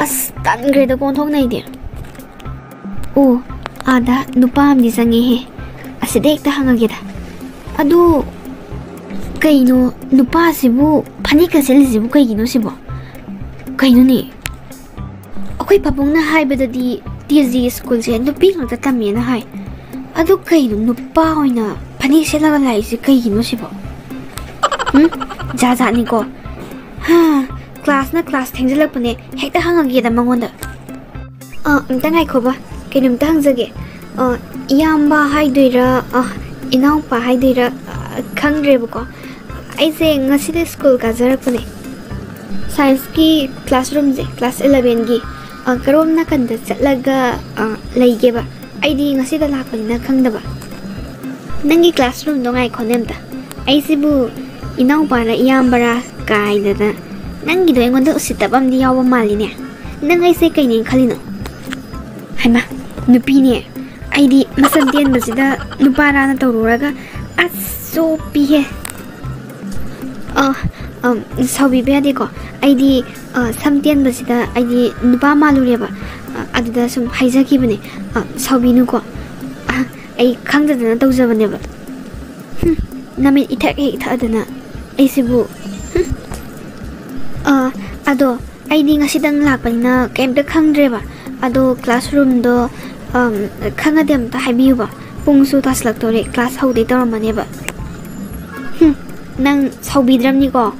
ꯑꯁ, ꯇꯟꯈ꯭ꯔꯦꯗꯀꯣ ꯑꯣꯟꯊꯣꯛꯅ ꯑꯩꯗꯤ꯫ ꯑꯣ, ꯑꯥꯗ ꯅꯨꯄꯥ ꯑꯃꯗꯤ ꯆꯪꯉꯦꯍꯦ꯫ ꯑꯁꯤꯗ ꯍꯦꯛꯇ ꯍꯪꯉꯒꯦꯗ꯫ ꯑꯗꯨ ꯀꯩꯅꯣ, ꯅꯨꯄꯥꯁꯤꯕꯨ ꯐꯅꯦꯛꯀ ꯁꯦꯠꯂꯤꯁꯤꯕꯨ ꯀꯩꯒꯤꯅꯣ ꯁꯤꯕꯣ? ꯀꯩꯅꯣꯅꯦ? ꯑꯩꯈꯣꯏ ꯄꯥꯕꯨꯡꯅ ꯍꯥꯏꯕꯗꯗꯤ ꯇꯤ ꯖꯤ ꯁ꯭ꯀꯨꯜꯁꯦ ꯅꯨꯄꯤ ꯉꯥꯛꯇ ꯇꯝꯃꯦꯅ ꯍꯥꯏ꯫ ꯑꯗꯨ ꯀꯩꯅꯣ, ꯅꯨꯄꯥ ꯑꯣꯏꯅ ꯐꯅꯦꯛ ꯁꯦꯠꯂꯒ ꯂꯥꯛꯏꯁꯦ ꯀꯩꯒꯤꯅꯣ ꯁꯤꯕꯣ? ꯎꯝ? ꯖꯥꯠ ꯖꯥꯠꯅꯤꯀꯣ꯫ ꯍꯥ, ꯀ꯭ꯂꯥꯁꯅ ꯀ꯭ꯂꯥꯁ ꯊꯦꯡꯖꯤꯜꯂꯛꯄꯅꯦ꯫ ꯍꯦꯛꯇ ꯍꯪꯉꯒꯦꯗ ꯃꯉꯣꯟꯗ꯫ ꯑ, ꯑꯝꯇ ꯉꯥꯏꯈꯣꯕ, ꯀꯩꯅꯣꯝꯇ ꯍꯪꯖꯒꯦ꯫ ꯑ, ꯏꯌꯥꯝꯕ ꯍꯥꯏꯗꯣꯏꯔꯥ, ꯑ, ꯏꯅꯥꯎꯄꯥ ꯍꯥꯏꯗꯣꯏꯔꯥ, ꯑ, ꯈꯪꯗ꯭ꯔꯦꯕꯀꯣ꯫ ꯑꯩꯁꯦ ꯉꯁꯤꯗ ꯁ꯭ꯀꯨꯜ ꯀꯥꯖꯔꯛꯄꯅꯦ꯫ ꯁꯥꯏꯟꯁꯀꯤ ꯀ꯭ꯂꯥꯁꯔꯨꯝꯁꯦ, ꯀ꯭ꯂꯥꯁ ꯏꯂꯚꯦꯟꯒꯤ, ꯑ, ꯀꯔꯣꯝ ꯅꯥꯀꯟꯗ ꯆꯠꯂꯒ, ꯑ, ꯂꯩꯒꯦꯕ? ꯑꯩꯗꯤ ꯉꯁꯤꯗ ꯂꯥꯛꯄꯅꯤꯅ ꯈꯪꯗꯕ꯫ ꯅꯪꯒꯤ ꯀ꯭ꯂꯥꯁꯔꯨꯝꯗꯣ ꯉꯥꯏꯈꯣꯅꯦ ꯑꯝꯇ꯫ ꯑꯩꯁꯤꯕꯨ ꯏꯅꯥꯎꯄꯥꯔ ꯏꯌꯥꯝꯕꯔꯥ ꯀꯥꯏꯗꯅ꯫ ꯅꯪꯒꯤꯗꯣ ꯑꯩꯉꯣꯟꯗ ꯎꯁꯤꯠꯇꯕ ꯑꯃꯗꯤ ꯌꯥꯎꯕ ꯃꯥꯜꯂꯤꯅꯦ꯫ ꯅꯪ ꯑꯩꯁꯦ ꯀꯩꯅꯦ ꯈꯜꯂꯤꯅꯣ? ꯍꯩꯃꯥ, ꯅꯨꯄꯤꯅꯦ꯫ ꯑꯩꯗꯤ ꯃꯁꯝ ꯇꯦꯟꯕꯁꯤꯗ ꯅꯨꯄꯥꯔꯥꯅ ꯇꯧꯔꯨꯔꯒ, ꯑꯁ, ꯆꯣꯞꯄꯤꯍꯦ꯫ ꯑ, ꯑꯝ, ꯁꯥꯎꯕꯤꯕ ꯌꯥꯗꯦꯀꯣ꯫ ꯑꯩꯗꯤ, ꯑ, ꯁꯝ ꯇꯦꯟꯕꯁꯤꯗ ꯑꯩꯗꯤ ꯅꯨꯄꯥ ꯃꯥꯜꯂꯨꯔꯦꯕ꯫ ꯑ, ꯑꯗꯨꯗ ꯁꯨꯝ ꯍꯥꯏꯖꯈꯤꯕꯅꯦ꯫ ꯑ, ꯁꯥꯎꯕꯤꯅꯨꯀꯣ꯫ ꯑ, ꯑꯩ ꯈꯪꯗꯗꯅ ꯇꯧꯖꯕꯅꯦꯕ꯫ ꯍꯨꯝ, ꯅꯃꯤꯠ ꯏꯊꯛ ꯍꯦꯛ ꯏꯊꯛꯑꯗꯅ ꯑꯩꯁꯤꯕꯨ꯫ ꯍꯨꯝ꯫ ꯑ, ꯑꯗꯣ ꯑꯩꯗꯤ ꯉꯁꯤꯗꯪ ꯂꯥꯛꯄꯅꯤꯅ ꯀꯩꯝꯇ ꯈꯪꯗ꯭ꯔꯦꯕ꯫ ꯑꯗꯣ ꯀ꯭ꯂꯥꯁꯔꯨꯝꯗꯣ, ꯑꯝ, ꯈꯪꯉꯗꯤ ꯑꯝꯇ ꯍꯥꯏꯕꯤꯌꯨꯕ꯫ ꯄꯨꯡꯁꯨ ꯇꯥꯁꯜꯂꯛꯇꯣꯔꯦ, ꯀ꯭ꯂꯥꯁ ꯍꯧꯗꯣꯏ ꯇꯧꯔꯝꯃꯅꯦꯕ꯫ ꯍꯨꯝ, ꯅꯪ ꯁꯥꯎꯕꯤꯗ꯭ꯔꯕꯅꯤꯀꯣ?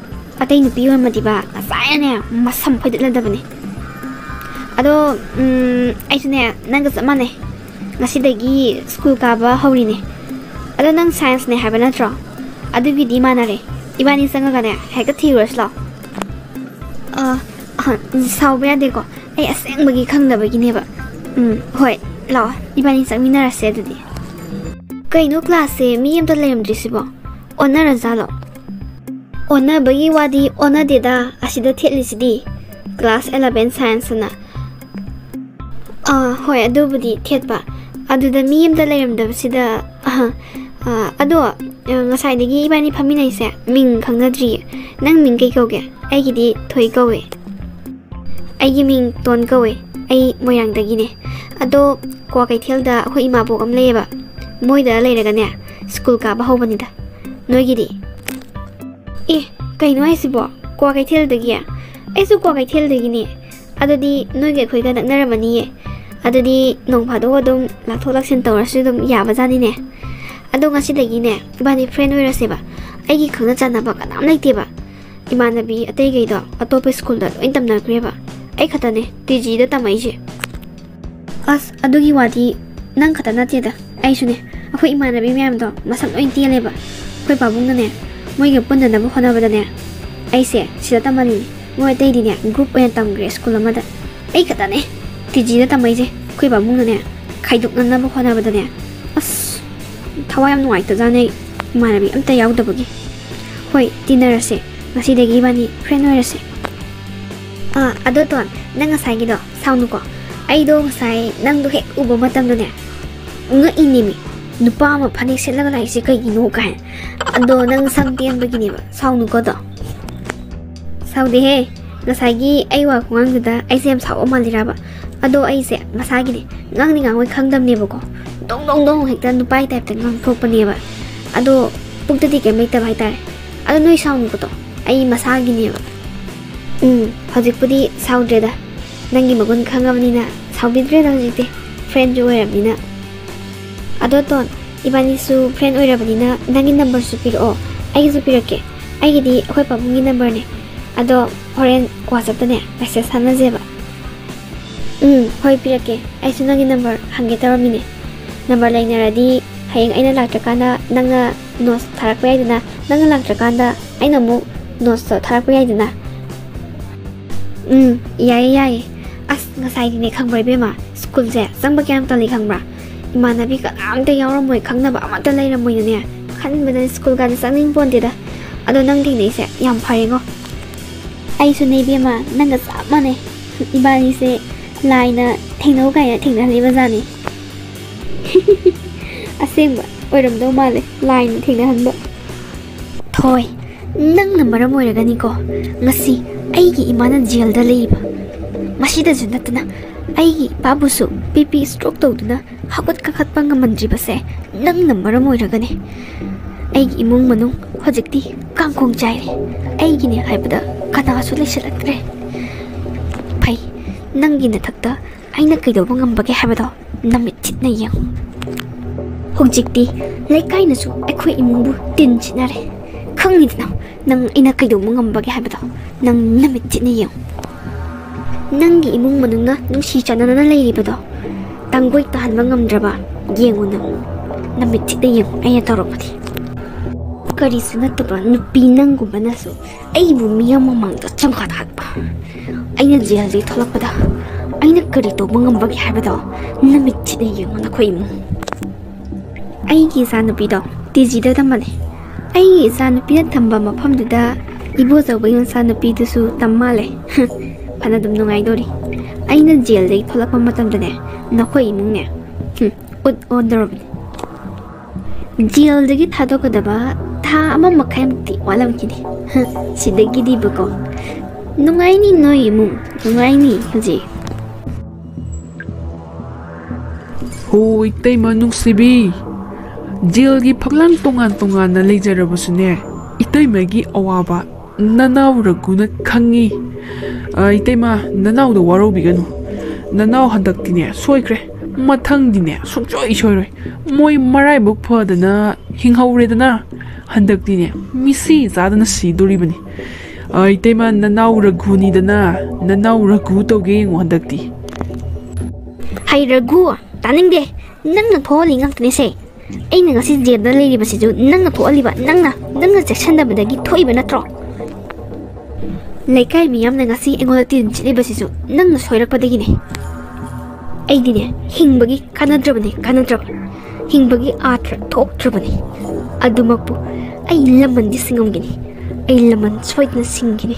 ꯑꯇꯩ ꯅꯨꯄꯤ ꯑꯣꯏꯔꯝꯃꯗꯤꯕ ꯉꯁꯥꯏꯅꯅꯦ ꯃꯁꯝ ꯐꯣꯏꯗꯠꯂꯗꯕꯅꯦ꯫ ꯑꯗꯣ, ꯎꯝ, ꯑꯩꯁꯨꯅꯦ ꯅꯪꯒ ꯆꯞ ꯃꯥꯟꯅꯩ꯫ ꯉꯁꯤꯗꯒꯤ ꯁ꯭ꯀꯨꯜ ꯀꯥꯕ ꯍꯧꯔꯤꯅꯦ꯫ ꯑꯗꯣ ꯅꯪ ꯁꯥꯏꯟꯁꯅꯦ ꯍꯥꯏꯕ ꯅꯠꯇ꯭ꯔꯣ? ꯑꯗꯨꯒꯤꯗꯤ ꯃꯥꯟꯅꯔꯦ꯫ ꯏꯕꯥꯅꯤ ꯆꯪꯉꯒꯅꯦ ꯍꯦꯛꯇ ꯊꯤꯔꯨꯔꯁꯤ ꯂꯥꯛꯑꯣ꯫ ꯑ, ꯑ, ꯁꯥꯎꯕ ꯌꯥꯗꯦꯀꯣ꯫ ꯑꯩ ꯑꯁꯦꯡꯕꯒꯤ ꯈꯪꯗꯕꯒꯤꯅꯦꯕ꯫ ꯎꯝ, ꯍꯣꯏ, ꯂꯥꯛꯑꯣ꯫ ꯏꯕꯥꯅꯤ ꯆꯪꯃꯤꯟꯅꯔꯁꯦ ꯑꯗꯨꯗꯤ꯫ ꯀꯩꯅꯣ ꯀ꯭ꯂꯥꯁꯁꯦ ꯃꯤ ꯑꯝꯇ ꯂꯩꯔꯝꯗ꯭ꯔꯤꯁꯤꯕꯣ? ꯑꯣꯟꯅꯔꯖꯥꯠꯂꯣ? ꯑꯣꯟꯅꯕꯒꯤ ꯋꯥꯗꯤ ꯑꯣꯟꯅꯗꯦꯗ, ꯑꯁꯤꯗ ꯊꯦꯠꯂꯤꯁꯤꯗꯤ ꯀ꯭ꯂꯥꯁ ꯏꯂꯚꯦꯟ ꯁꯥꯏꯟꯁ ꯑꯅ꯫ ꯑꯥ, ꯍꯣꯏ, ꯑꯗꯨꯕꯨꯗꯤ ꯊꯦꯠꯄ꯫ ꯑꯗꯨꯗ ꯃꯤ ꯑꯝꯇ ꯂꯩꯔꯝꯗꯕꯁꯤꯗ, ꯑꯍ, ꯑꯥ, ꯑꯗꯣ, ꯑ, ꯉꯁꯥꯏꯗꯒꯤ ꯏꯕꯥꯅꯤ ꯐꯝꯃꯤꯟꯅꯩꯁꯦ ꯃꯤꯡ ꯈꯪꯅꯗ꯭ꯔꯤꯌꯦ꯫ ꯅꯪ ꯃꯤꯡ ꯀꯩ ꯀꯧꯒꯦ? ꯑꯩꯒꯤꯗꯤ ꯊꯣꯏ ꯀꯧꯋꯦ꯫ ꯑꯩꯒꯤ ꯃꯤꯡ ꯇꯣꯟ ꯀꯧꯋꯦ꯫ ꯑꯩ ꯃꯣꯏꯔꯥꯡꯗꯒꯤꯅꯦ꯫ ꯑꯗꯣ ꯀ꯭ꯋꯥꯀꯩꯊꯦꯜꯗ ꯑꯩꯈꯣꯏ ꯏꯃꯥꯕꯣꯛ ꯑꯃ ꯂꯩꯌꯦꯕ꯫ ꯃꯣꯏꯗ ꯂꯩꯔꯒꯅꯦ ꯁ꯭ꯀꯨꯜ ꯀꯥꯕ ꯍꯧꯕꯅꯤꯗ꯫ ꯅꯣꯏꯒꯤꯗꯤ? ꯑꯦ, ꯀꯩꯅꯣ ꯍꯥꯏꯁꯤꯕꯣ? ꯀ꯭ꯋꯥꯀꯩꯊꯦꯜꯗꯒꯤ? ꯑꯩꯁꯨ ꯀ꯭ꯋꯥꯀꯩꯊꯦꯜꯗꯒꯤꯅꯦ꯫ ꯑꯗꯨꯗꯤ ꯅꯣꯏꯒ ꯑꯩꯈꯣꯏꯒ ꯅꯛꯅꯔꯝꯃꯅꯤꯌꯦ꯫ ꯑꯗꯨꯗꯤ ꯅꯣꯡ ꯐꯥꯗꯣꯛ ꯑꯗꯨꯝ ꯂꯥꯛꯊꯣꯛ ꯂꯥꯛꯁꯤꯟ ꯇꯧꯔꯁꯨ ꯑꯗꯨꯝ ꯌꯥꯕꯖꯥꯠꯅꯤꯅꯦ꯫ ꯑꯗꯣ ꯉꯁꯤꯗꯒꯤꯅꯦ ꯏꯕꯥꯅꯤ ꯐ꯭ꯔꯦꯟ ꯑꯣꯏꯔꯁꯦꯕ꯫ ꯑꯩꯒꯤ ꯈꯪꯅ ꯆꯥꯟꯅꯕ ꯀꯅꯥꯝ ꯂꯩꯇꯦꯕ꯫ ꯏꯃꯥꯟꯅꯕꯤ ꯑꯇꯩꯈꯩꯗꯣ ꯑꯇꯣꯞꯄ ꯁ꯭ꯀꯨꯜꯗ ꯂꯣꯏ ꯇꯝꯅꯈ꯭ꯔꯦꯕ꯫ ꯑꯩ ꯈꯛꯇꯅꯦ ꯇꯤ ꯖꯤꯗ ꯇꯝꯃꯛꯏꯁꯦ꯫ ꯑꯁ, ꯑꯗꯨꯒꯤ ꯋꯥꯗꯤ ꯅꯪ ꯈꯛꯇ ꯅꯠꯇꯦꯗ, ꯑꯩꯁꯨꯅꯦ꯫ ꯑꯩꯈꯣꯏ ꯏꯃꯥꯟꯅꯕꯤ ꯃꯌꯥꯝꯗꯣ ꯃꯁꯝ ꯂꯣꯏ ꯇꯦꯜꯂꯦꯕ꯫ ꯑꯩꯈꯣꯏ ꯄꯥꯕꯨꯡꯅꯅꯦ ꯃꯣꯏꯒ ꯄꯨꯟꯅꯅꯕ ꯍꯣꯠꯅꯕꯗꯅꯦ ꯑꯩꯁꯦ ꯁꯤꯗ ꯇꯝꯍꯜꯂꯤꯅꯦ꯫ ꯃꯣꯏ ꯑꯇꯩꯗꯤꯅꯦ ꯒ꯭ꯔꯨꯞ ꯑꯣꯏꯅ ꯇꯝꯈ꯭ꯔꯦ ꯁ꯭ꯀꯨꯜ ꯑꯃꯗ꯫ ꯑꯩ ꯈꯛꯇꯅꯦ ꯇꯤ ꯖꯤꯗ ꯇꯝꯃꯛꯏꯁꯦ꯫ ꯑꯩꯈꯣꯏ ꯄꯥꯕꯨꯡꯅꯅꯦ ꯈꯥꯏꯗꯣꯛꯅꯅꯕ ꯍꯣꯠꯅꯕꯗꯅꯦ ꯑꯁ, ꯊꯋꯥꯏ ꯌꯥꯝ ꯅꯨꯡꯉꯥꯏꯇꯖꯥꯠꯅꯦ ꯑꯩ, ꯏꯃꯥꯟꯅꯕꯤ ꯑꯝꯇ ꯌꯥꯎꯗꯕꯒꯤ꯫ ꯍꯣꯏ, ꯇꯤꯟꯅꯔꯁꯦ, ꯉꯁꯤꯗꯒꯤ ꯏꯕꯥꯅꯤ ꯐ꯭ꯔꯦꯟ ꯑꯣꯏꯔꯁꯦ꯫ ꯑꯥ, ꯑꯗꯣ ꯇꯣꯟ, ꯅꯪ ꯉꯁꯥꯏꯒꯤꯗꯣ ꯁꯥꯎꯅꯨꯀꯣ꯫ ꯑꯩꯗꯣ ꯉꯁꯥꯏ ꯅꯪꯗꯣ ꯍꯦꯛ ꯎꯕ ꯃꯇꯝꯗꯅꯦ ꯉꯛꯏꯅꯦꯃꯤ꯫ ꯅꯨꯄꯥ ꯑꯃ ꯐꯅꯦꯛ ꯁꯦꯠꯂꯒ ꯂꯥꯛꯏꯁꯦ ꯀꯩꯒꯤꯅꯣ ꯀꯥꯏꯅ꯫ ꯑꯗꯣ ꯅꯪ ꯁꯝ ꯇꯦꯟꯕꯒꯤꯅꯦꯕ, ꯁꯥꯎꯅꯨꯀꯣ ꯑꯗꯣ꯫ ꯁꯥꯎꯗꯦꯍꯦ, ꯉꯁꯥꯏꯒꯤ ꯑꯩ ꯋꯥ ꯈꯨꯉꯥꯡꯗꯨꯗ ꯑꯩꯁꯦ ꯌꯥꯝ ꯁꯥꯎꯕ ꯃꯥꯜꯂꯤꯔꯕ? ꯑꯗꯣ ꯑꯩꯁꯦ ꯃꯁꯥꯒꯤꯅꯦ, ꯉꯥꯡꯗꯤ ꯉꯥꯡꯉꯣꯏ ꯈꯪꯗꯕꯅꯦꯕꯀꯣ꯫ ꯗꯣꯡ ꯗꯣꯡ ꯗꯣꯡ ꯍꯦꯛꯇ ꯅꯨꯄꯥꯒꯤ ꯇꯥꯏꯞꯇ ꯉꯥꯡꯊꯣꯛꯄꯅꯦꯕ꯫ ꯑꯗꯣ ꯄꯨꯛꯇꯗꯤ ꯀꯩꯝ ꯂꯩꯇꯕ ꯍꯥꯏꯇꯥꯔꯦ꯫ ꯑꯗꯣ ꯅꯣꯏ ꯁꯥꯎꯅꯨꯀꯣ ꯑꯗꯣ, ꯑꯩ ꯃꯁꯥꯒꯤꯅꯦꯕ꯫ ꯎꯝ, ꯍꯧꯖꯤꯛꯄꯨꯗꯤ ꯁꯥꯎꯗ꯭ꯔꯦꯗ꯫ ꯅꯪꯒꯤ ꯃꯒꯨꯟ ꯈꯪꯉꯕꯅꯤꯅ ꯁꯥꯎꯕꯤꯗ꯭ꯔꯦꯗ ꯍꯧꯖꯤꯛꯇꯤ, ꯐ꯭ꯔꯦꯟꯁꯨ ꯑꯣꯏꯔꯕꯅꯤꯅ꯫ ꯑꯗꯣ ꯇꯣꯟ, ꯏꯕꯥꯅꯤꯁꯨ ꯐ꯭ꯔꯦꯟ ꯑꯣꯏꯔꯕꯅꯤꯅ ꯅꯪꯒꯤ ꯅꯝꯕꯔꯁꯨ ꯄꯤꯔꯛꯑꯣ, ꯑꯩꯒꯤꯁꯨ ꯄꯤꯔꯛꯀꯦ꯫ ꯑꯩꯒꯤꯗꯤ ꯑꯩꯈꯣꯏ ꯄꯥꯕꯨꯡꯒꯤ ꯅꯝꯕꯔꯅꯦ꯫ ꯑꯗꯣ ꯍꯣꯔꯦꯟ ꯋꯥꯆꯞꯇꯅꯦ ꯃꯦꯁꯦꯖ ꯊꯥꯅꯁꯦꯕ꯫ ꯎꯝ, ꯍꯣꯏ, ꯄꯤꯔꯛꯀꯦ꯫ ꯑꯩꯁꯨ ꯅꯪꯒꯤ ꯅꯝꯕꯔ ꯍꯪꯒꯦ ꯇꯧꯔꯝꯃꯤꯅꯦ꯫ ꯅꯝꯕꯔ ꯂꯩꯅꯔꯗꯤ ꯍꯌꯦꯡ ꯑꯩꯅ ꯂꯥꯛꯇ꯭ꯔꯀꯥꯟꯗ ꯅꯪꯅ ꯅꯣꯠꯁ ꯊꯥꯔꯛꯄ ꯌꯥꯏꯗꯅ, ꯅꯪꯅ ꯂꯥꯛꯇ꯭ꯔꯀꯥꯟꯗ ꯑꯩꯅ ꯑꯃꯨꯛ ꯅꯣꯠꯁꯇꯣ ꯊꯥꯔꯛꯄ ꯌꯥꯏꯗꯅ꯫ ꯎꯝ, ꯌꯥꯏꯌꯦ, ꯌꯥꯏꯌꯦ꯫ ꯑꯁ, ꯉꯁꯥꯏꯗꯤꯅꯦ ꯈꯪꯕ꯭ꯔꯥ ꯏꯕꯦꯝꯃ, ꯁ꯭ꯀꯨꯜꯁꯦ ꯆꯪꯕ ꯀꯌꯥꯝ ꯇꯜꯂꯤ ꯈꯪꯕ꯭ꯔꯥ? ꯏꯃꯥꯟꯅꯕꯤ ꯀꯅꯥꯝꯇ ꯌꯥꯎꯔꯝꯃꯣꯏ, ꯈꯪꯅꯕ ꯑꯃꯠꯇ ꯂꯩꯔꯝꯃꯣꯏꯅꯅꯦ ꯈꯟꯕꯗ ꯁ꯭ꯀꯨꯜꯒꯗꯤ ꯆꯪꯅꯤꯡ ꯄꯣꯟꯗꯦꯗ꯫ ꯑꯗꯣ ꯅꯪ ꯊꯦꯡꯅꯩꯁꯦ ꯌꯥꯝ ꯐꯔꯦꯉꯣ꯫ ꯑꯩꯁꯨꯅꯦ ꯏꯕꯦꯝꯃ, ꯅꯪꯒ ꯆꯞ ꯃꯥꯟꯅꯩ꯫ ꯏꯕꯥꯅꯤꯁꯦ ꯂꯥꯏꯅ ꯊꯦꯡꯅꯧ ꯀꯥꯏꯅ ꯊꯦꯡꯅꯍꯜꯂꯤꯕ ꯖꯥꯠꯅꯤ꯫ ꯑꯁꯦꯡꯕ ꯑꯣꯏꯔꯝꯗꯧ ꯃꯥꯜꯂꯦ ꯂꯥꯏꯅ ꯊꯦꯡꯅꯍꯟꯕ꯫ ꯊꯣꯏ, ꯅꯪꯅ ꯃꯔꯝ ꯑꯣꯏꯔꯒꯅꯤꯀꯣ ꯉꯁꯤ ꯑꯩꯒꯤ ꯏꯃꯥꯅ ꯖꯦꯜꯗ ꯂꯩꯔꯤꯕ꯫ ꯃꯁꯤꯗꯁꯨ ꯅꯠꯇꯅ ꯑꯩꯒꯤ ꯏꯄꯥꯕꯨꯁꯨ ꯕꯤ ꯄꯤ ꯁ꯭ꯇ꯭ꯔꯣꯛ ꯇꯧꯗꯨꯅ ꯍꯧꯒꯠ ꯀꯥꯈꯠꯄ ꯉꯝꯍꯟꯗ꯭ꯔꯤꯕꯁꯦ ꯅꯪꯅ ꯃꯔꯝ ꯑꯣꯏꯔꯒꯅꯤ꯫ ꯑꯩꯒꯤ ꯏꯃꯨꯡ ꯃꯅꯨꯡ ꯍꯧꯖꯤꯛꯇꯤ ꯀꯥꯡꯈꯣꯡ ꯆꯥꯏꯔꯦ꯫ ꯑꯩꯒꯤꯅꯦ ꯍꯥꯏꯕꯗ ꯀꯅꯥꯁꯨ ꯂꯩꯁꯤꯜꯂꯛꯇ꯭ꯔꯦ꯫ ꯐꯩ, ꯅꯪꯒꯤ ꯅꯊꯛꯇ ꯑꯩꯅ ꯀꯩꯗꯧꯕ ꯉꯝꯕꯒꯦ ꯍꯥꯏꯕꯗꯣ ꯅꯃꯤꯠ ꯊꯤꯠꯅ ꯌꯦꯡꯉꯨ꯫ ꯍꯧꯖꯤꯛꯇꯤ ꯂꯩꯀꯥꯏꯅꯁꯨ ꯑꯩꯈꯣꯏ ꯏꯃꯨꯡꯕꯨ ꯇꯤꯟ ꯁꯤꯠꯅꯔꯦ꯫ ꯈꯪꯉꯤꯗꯅ ꯅꯪ ꯑꯩꯅ ꯀꯩꯗꯧꯕ ꯉꯝꯕꯒꯦ ꯍꯥꯏꯕꯗꯣ ꯅꯪ ꯅꯃꯤꯠ ꯊꯤꯠꯅ ꯌꯦꯡꯉꯨ꯫ ꯅꯪꯒꯤ ꯏꯃꯨꯡ ꯃꯅꯨꯡꯅ ꯅꯨꯡꯁꯤ ꯆꯥꯟꯅꯅ ꯂꯩꯔꯤꯕꯗꯣ ꯇꯥꯡꯒꯣꯏ ꯇꯥꯍꯟꯕ ꯉꯝꯗ꯭ꯔꯕ ꯌꯦꯡꯉꯨ ꯅꯪ꯫ ꯅꯃꯤꯠ ꯊꯤꯠꯅ ꯌꯦꯡꯉꯨ ꯑꯩꯅ ꯇꯧꯔꯛꯄꯗꯤ꯫ ꯀꯔꯤꯁꯨ ꯅꯠꯇꯕ ꯅꯨꯄꯤ ꯅꯪꯒꯨꯝꯕꯅꯁꯨ ꯑꯩꯕꯨ ꯃꯤꯌꯥꯝ ꯃꯃꯥꯡꯗ ꯆꯪꯈꯠ ꯍꯥꯠꯄ꯫ ꯑꯩꯅ ꯖꯦꯜꯗꯒꯤ ꯊꯣꯛꯂꯛꯄꯗ ꯑꯩꯅ ꯀꯔꯤ ꯇꯧꯕ ꯉꯝꯕꯒꯦ ꯍꯥꯏꯕꯗꯣ ꯅꯃꯤꯠ ꯊꯤꯠꯅ ꯌꯦꯡꯉꯨ ꯅꯈꯣꯏ ꯏꯃꯨꯡ꯫ ꯑꯩꯒꯤ ꯏꯆꯥꯅꯨꯄꯤꯗꯣ ꯇꯤ ꯖꯤꯗ ꯇꯝꯕꯅꯦ꯫ ꯑꯩꯒꯤ ꯏꯆꯥꯅꯨꯄꯤꯅ ꯇꯝꯕ ꯃꯐꯝꯗꯨꯗ ꯏꯕꯣꯆꯧꯕꯒꯤ ꯃꯆꯥꯅꯨꯄꯤꯗꯨꯁꯨ ꯇꯝ ꯃꯥꯜꯂꯦ꯫ ꯐꯅ ꯑꯗꯨꯝ ꯅꯨꯡꯉꯥꯏꯗꯣꯔꯤ꯫ ꯑꯩꯅ ꯖꯦꯜꯗꯒꯤ ꯊꯣꯛꯂꯛꯄ ꯃꯇꯝꯗꯅꯦ ꯅꯈꯣꯏ ꯏꯃꯨꯡꯅꯦ, ꯎꯠ ꯑꯣꯟꯗꯧꯔꯕꯅꯤ꯫ ꯖꯦꯜꯗꯒꯤ ꯊꯥꯗꯣꯛꯀꯗꯕ ꯊꯥ ꯑꯃ ꯃꯈꯥꯏꯃꯨꯛꯇꯤ ꯋꯥꯠꯂꯝꯈꯤꯅꯤ꯫ ꯁꯤꯗꯒꯤꯗꯤꯕꯀꯣ ꯅꯨꯡꯉꯥꯏꯅꯤ ꯅꯣꯏ ꯏꯃꯨꯡ, ꯅꯨꯡꯉꯥꯏꯅꯤ ꯍꯧꯖꯤꯛ꯫ ꯍꯣ, ꯏꯇꯩꯃ ꯅꯨꯡꯁꯤꯕꯤ, ꯖꯦꯜꯒꯤ ꯐꯛꯂꯥꯡ ꯇꯣꯉꯥꯟ ꯇꯣꯉꯥꯟꯅ ꯂꯩꯖꯔꯕꯁꯨꯅꯦ, ꯏꯇꯩꯃꯒꯤ ꯑꯋꯥꯕ ꯅꯅꯥꯎ ꯔꯘꯨꯅ ꯈꯪꯉꯤ꯫ ꯑ, ꯏꯇꯩꯃ, ꯅꯅꯥꯎꯗ ꯋꯥꯔꯧꯕꯤꯒꯅꯨ꯫ ꯅꯅꯥꯎ ꯍꯟꯗꯛꯇꯤꯅꯦ ꯁꯣꯏꯈ꯭ꯔꯦ, ꯃꯊꯪꯗꯤꯅꯦ ꯁꯨꯡꯁꯣꯏ ꯁꯣꯏꯔꯣꯏ꯫ ꯃꯣꯏ ꯃꯔꯥꯏꯕꯛ ꯐꯗꯅ ꯍꯤꯡꯍꯧꯔꯦꯗꯅ, ꯍꯟꯗꯛꯇꯤꯅꯦ ꯃꯤꯁꯤ ꯆꯥꯗꯅ ꯁꯤꯗꯣꯔꯤꯕꯅꯤ꯫ ꯑ, ꯏꯇꯩꯃ, ꯅꯅꯥꯎ ꯔꯘꯨꯅꯤꯗꯅ, ꯅꯅꯥꯎ ꯔꯘꯨ ꯇꯧꯒꯦ ꯌꯦꯡꯉꯣ ꯍꯟꯗꯛꯇꯤ꯫ ꯍꯩ ꯔꯘꯨ, ꯇꯥꯅꯤꯡꯗꯦ꯫ ꯅꯪꯅ ꯊꯣꯛꯍꯜꯂꯤ ꯉꯥꯛꯇꯅꯦꯁꯦ꯫ ꯑꯩꯅ ꯉꯁꯤ ꯖꯦꯜꯗ ꯂꯩꯔꯤꯕꯁꯤꯁꯨ ꯅꯪꯅ ꯊꯣꯛꯍꯜꯂꯤꯕ, ꯅꯪꯅ, ꯅꯪꯅ ꯆꯦꯛꯁꯤꯟꯗꯕꯗꯒꯤ ꯊꯣꯛꯏꯕ ꯅꯠꯇ꯭ꯔꯣ? ꯂꯩꯀꯥꯏ ꯃꯤꯌꯥꯝꯅ ꯉꯁꯤ ꯑꯩꯉꯣꯟꯗ ꯇꯤꯟ ꯁꯤꯠꯂꯤꯕꯁꯤꯁꯨ ꯅꯪꯅ ꯁꯣꯏꯔꯛꯄꯗꯒꯤꯅꯦ꯫ ꯑꯩꯗꯤꯅꯦ, ꯍꯤꯡꯕꯒꯤ ꯀꯥꯟꯅꯗ꯭ꯔꯕꯅꯦ, ꯀꯥꯟꯅꯗ꯭ꯔꯕ꯫ ꯍꯤꯡꯕꯒꯤ ꯑꯥꯔꯊ ꯊꯣꯛꯇ꯭ꯔꯕꯅꯦ꯫ ꯑꯗꯨꯃꯛꯄꯨ ꯑꯩ ꯂꯃꯟꯗꯤ ꯁꯤꯡꯉꯝꯒꯅꯤ, ꯑꯩ ꯂꯃꯟ ꯁꯣꯏꯗꯅ ꯁꯤꯡꯒꯅꯤ꯫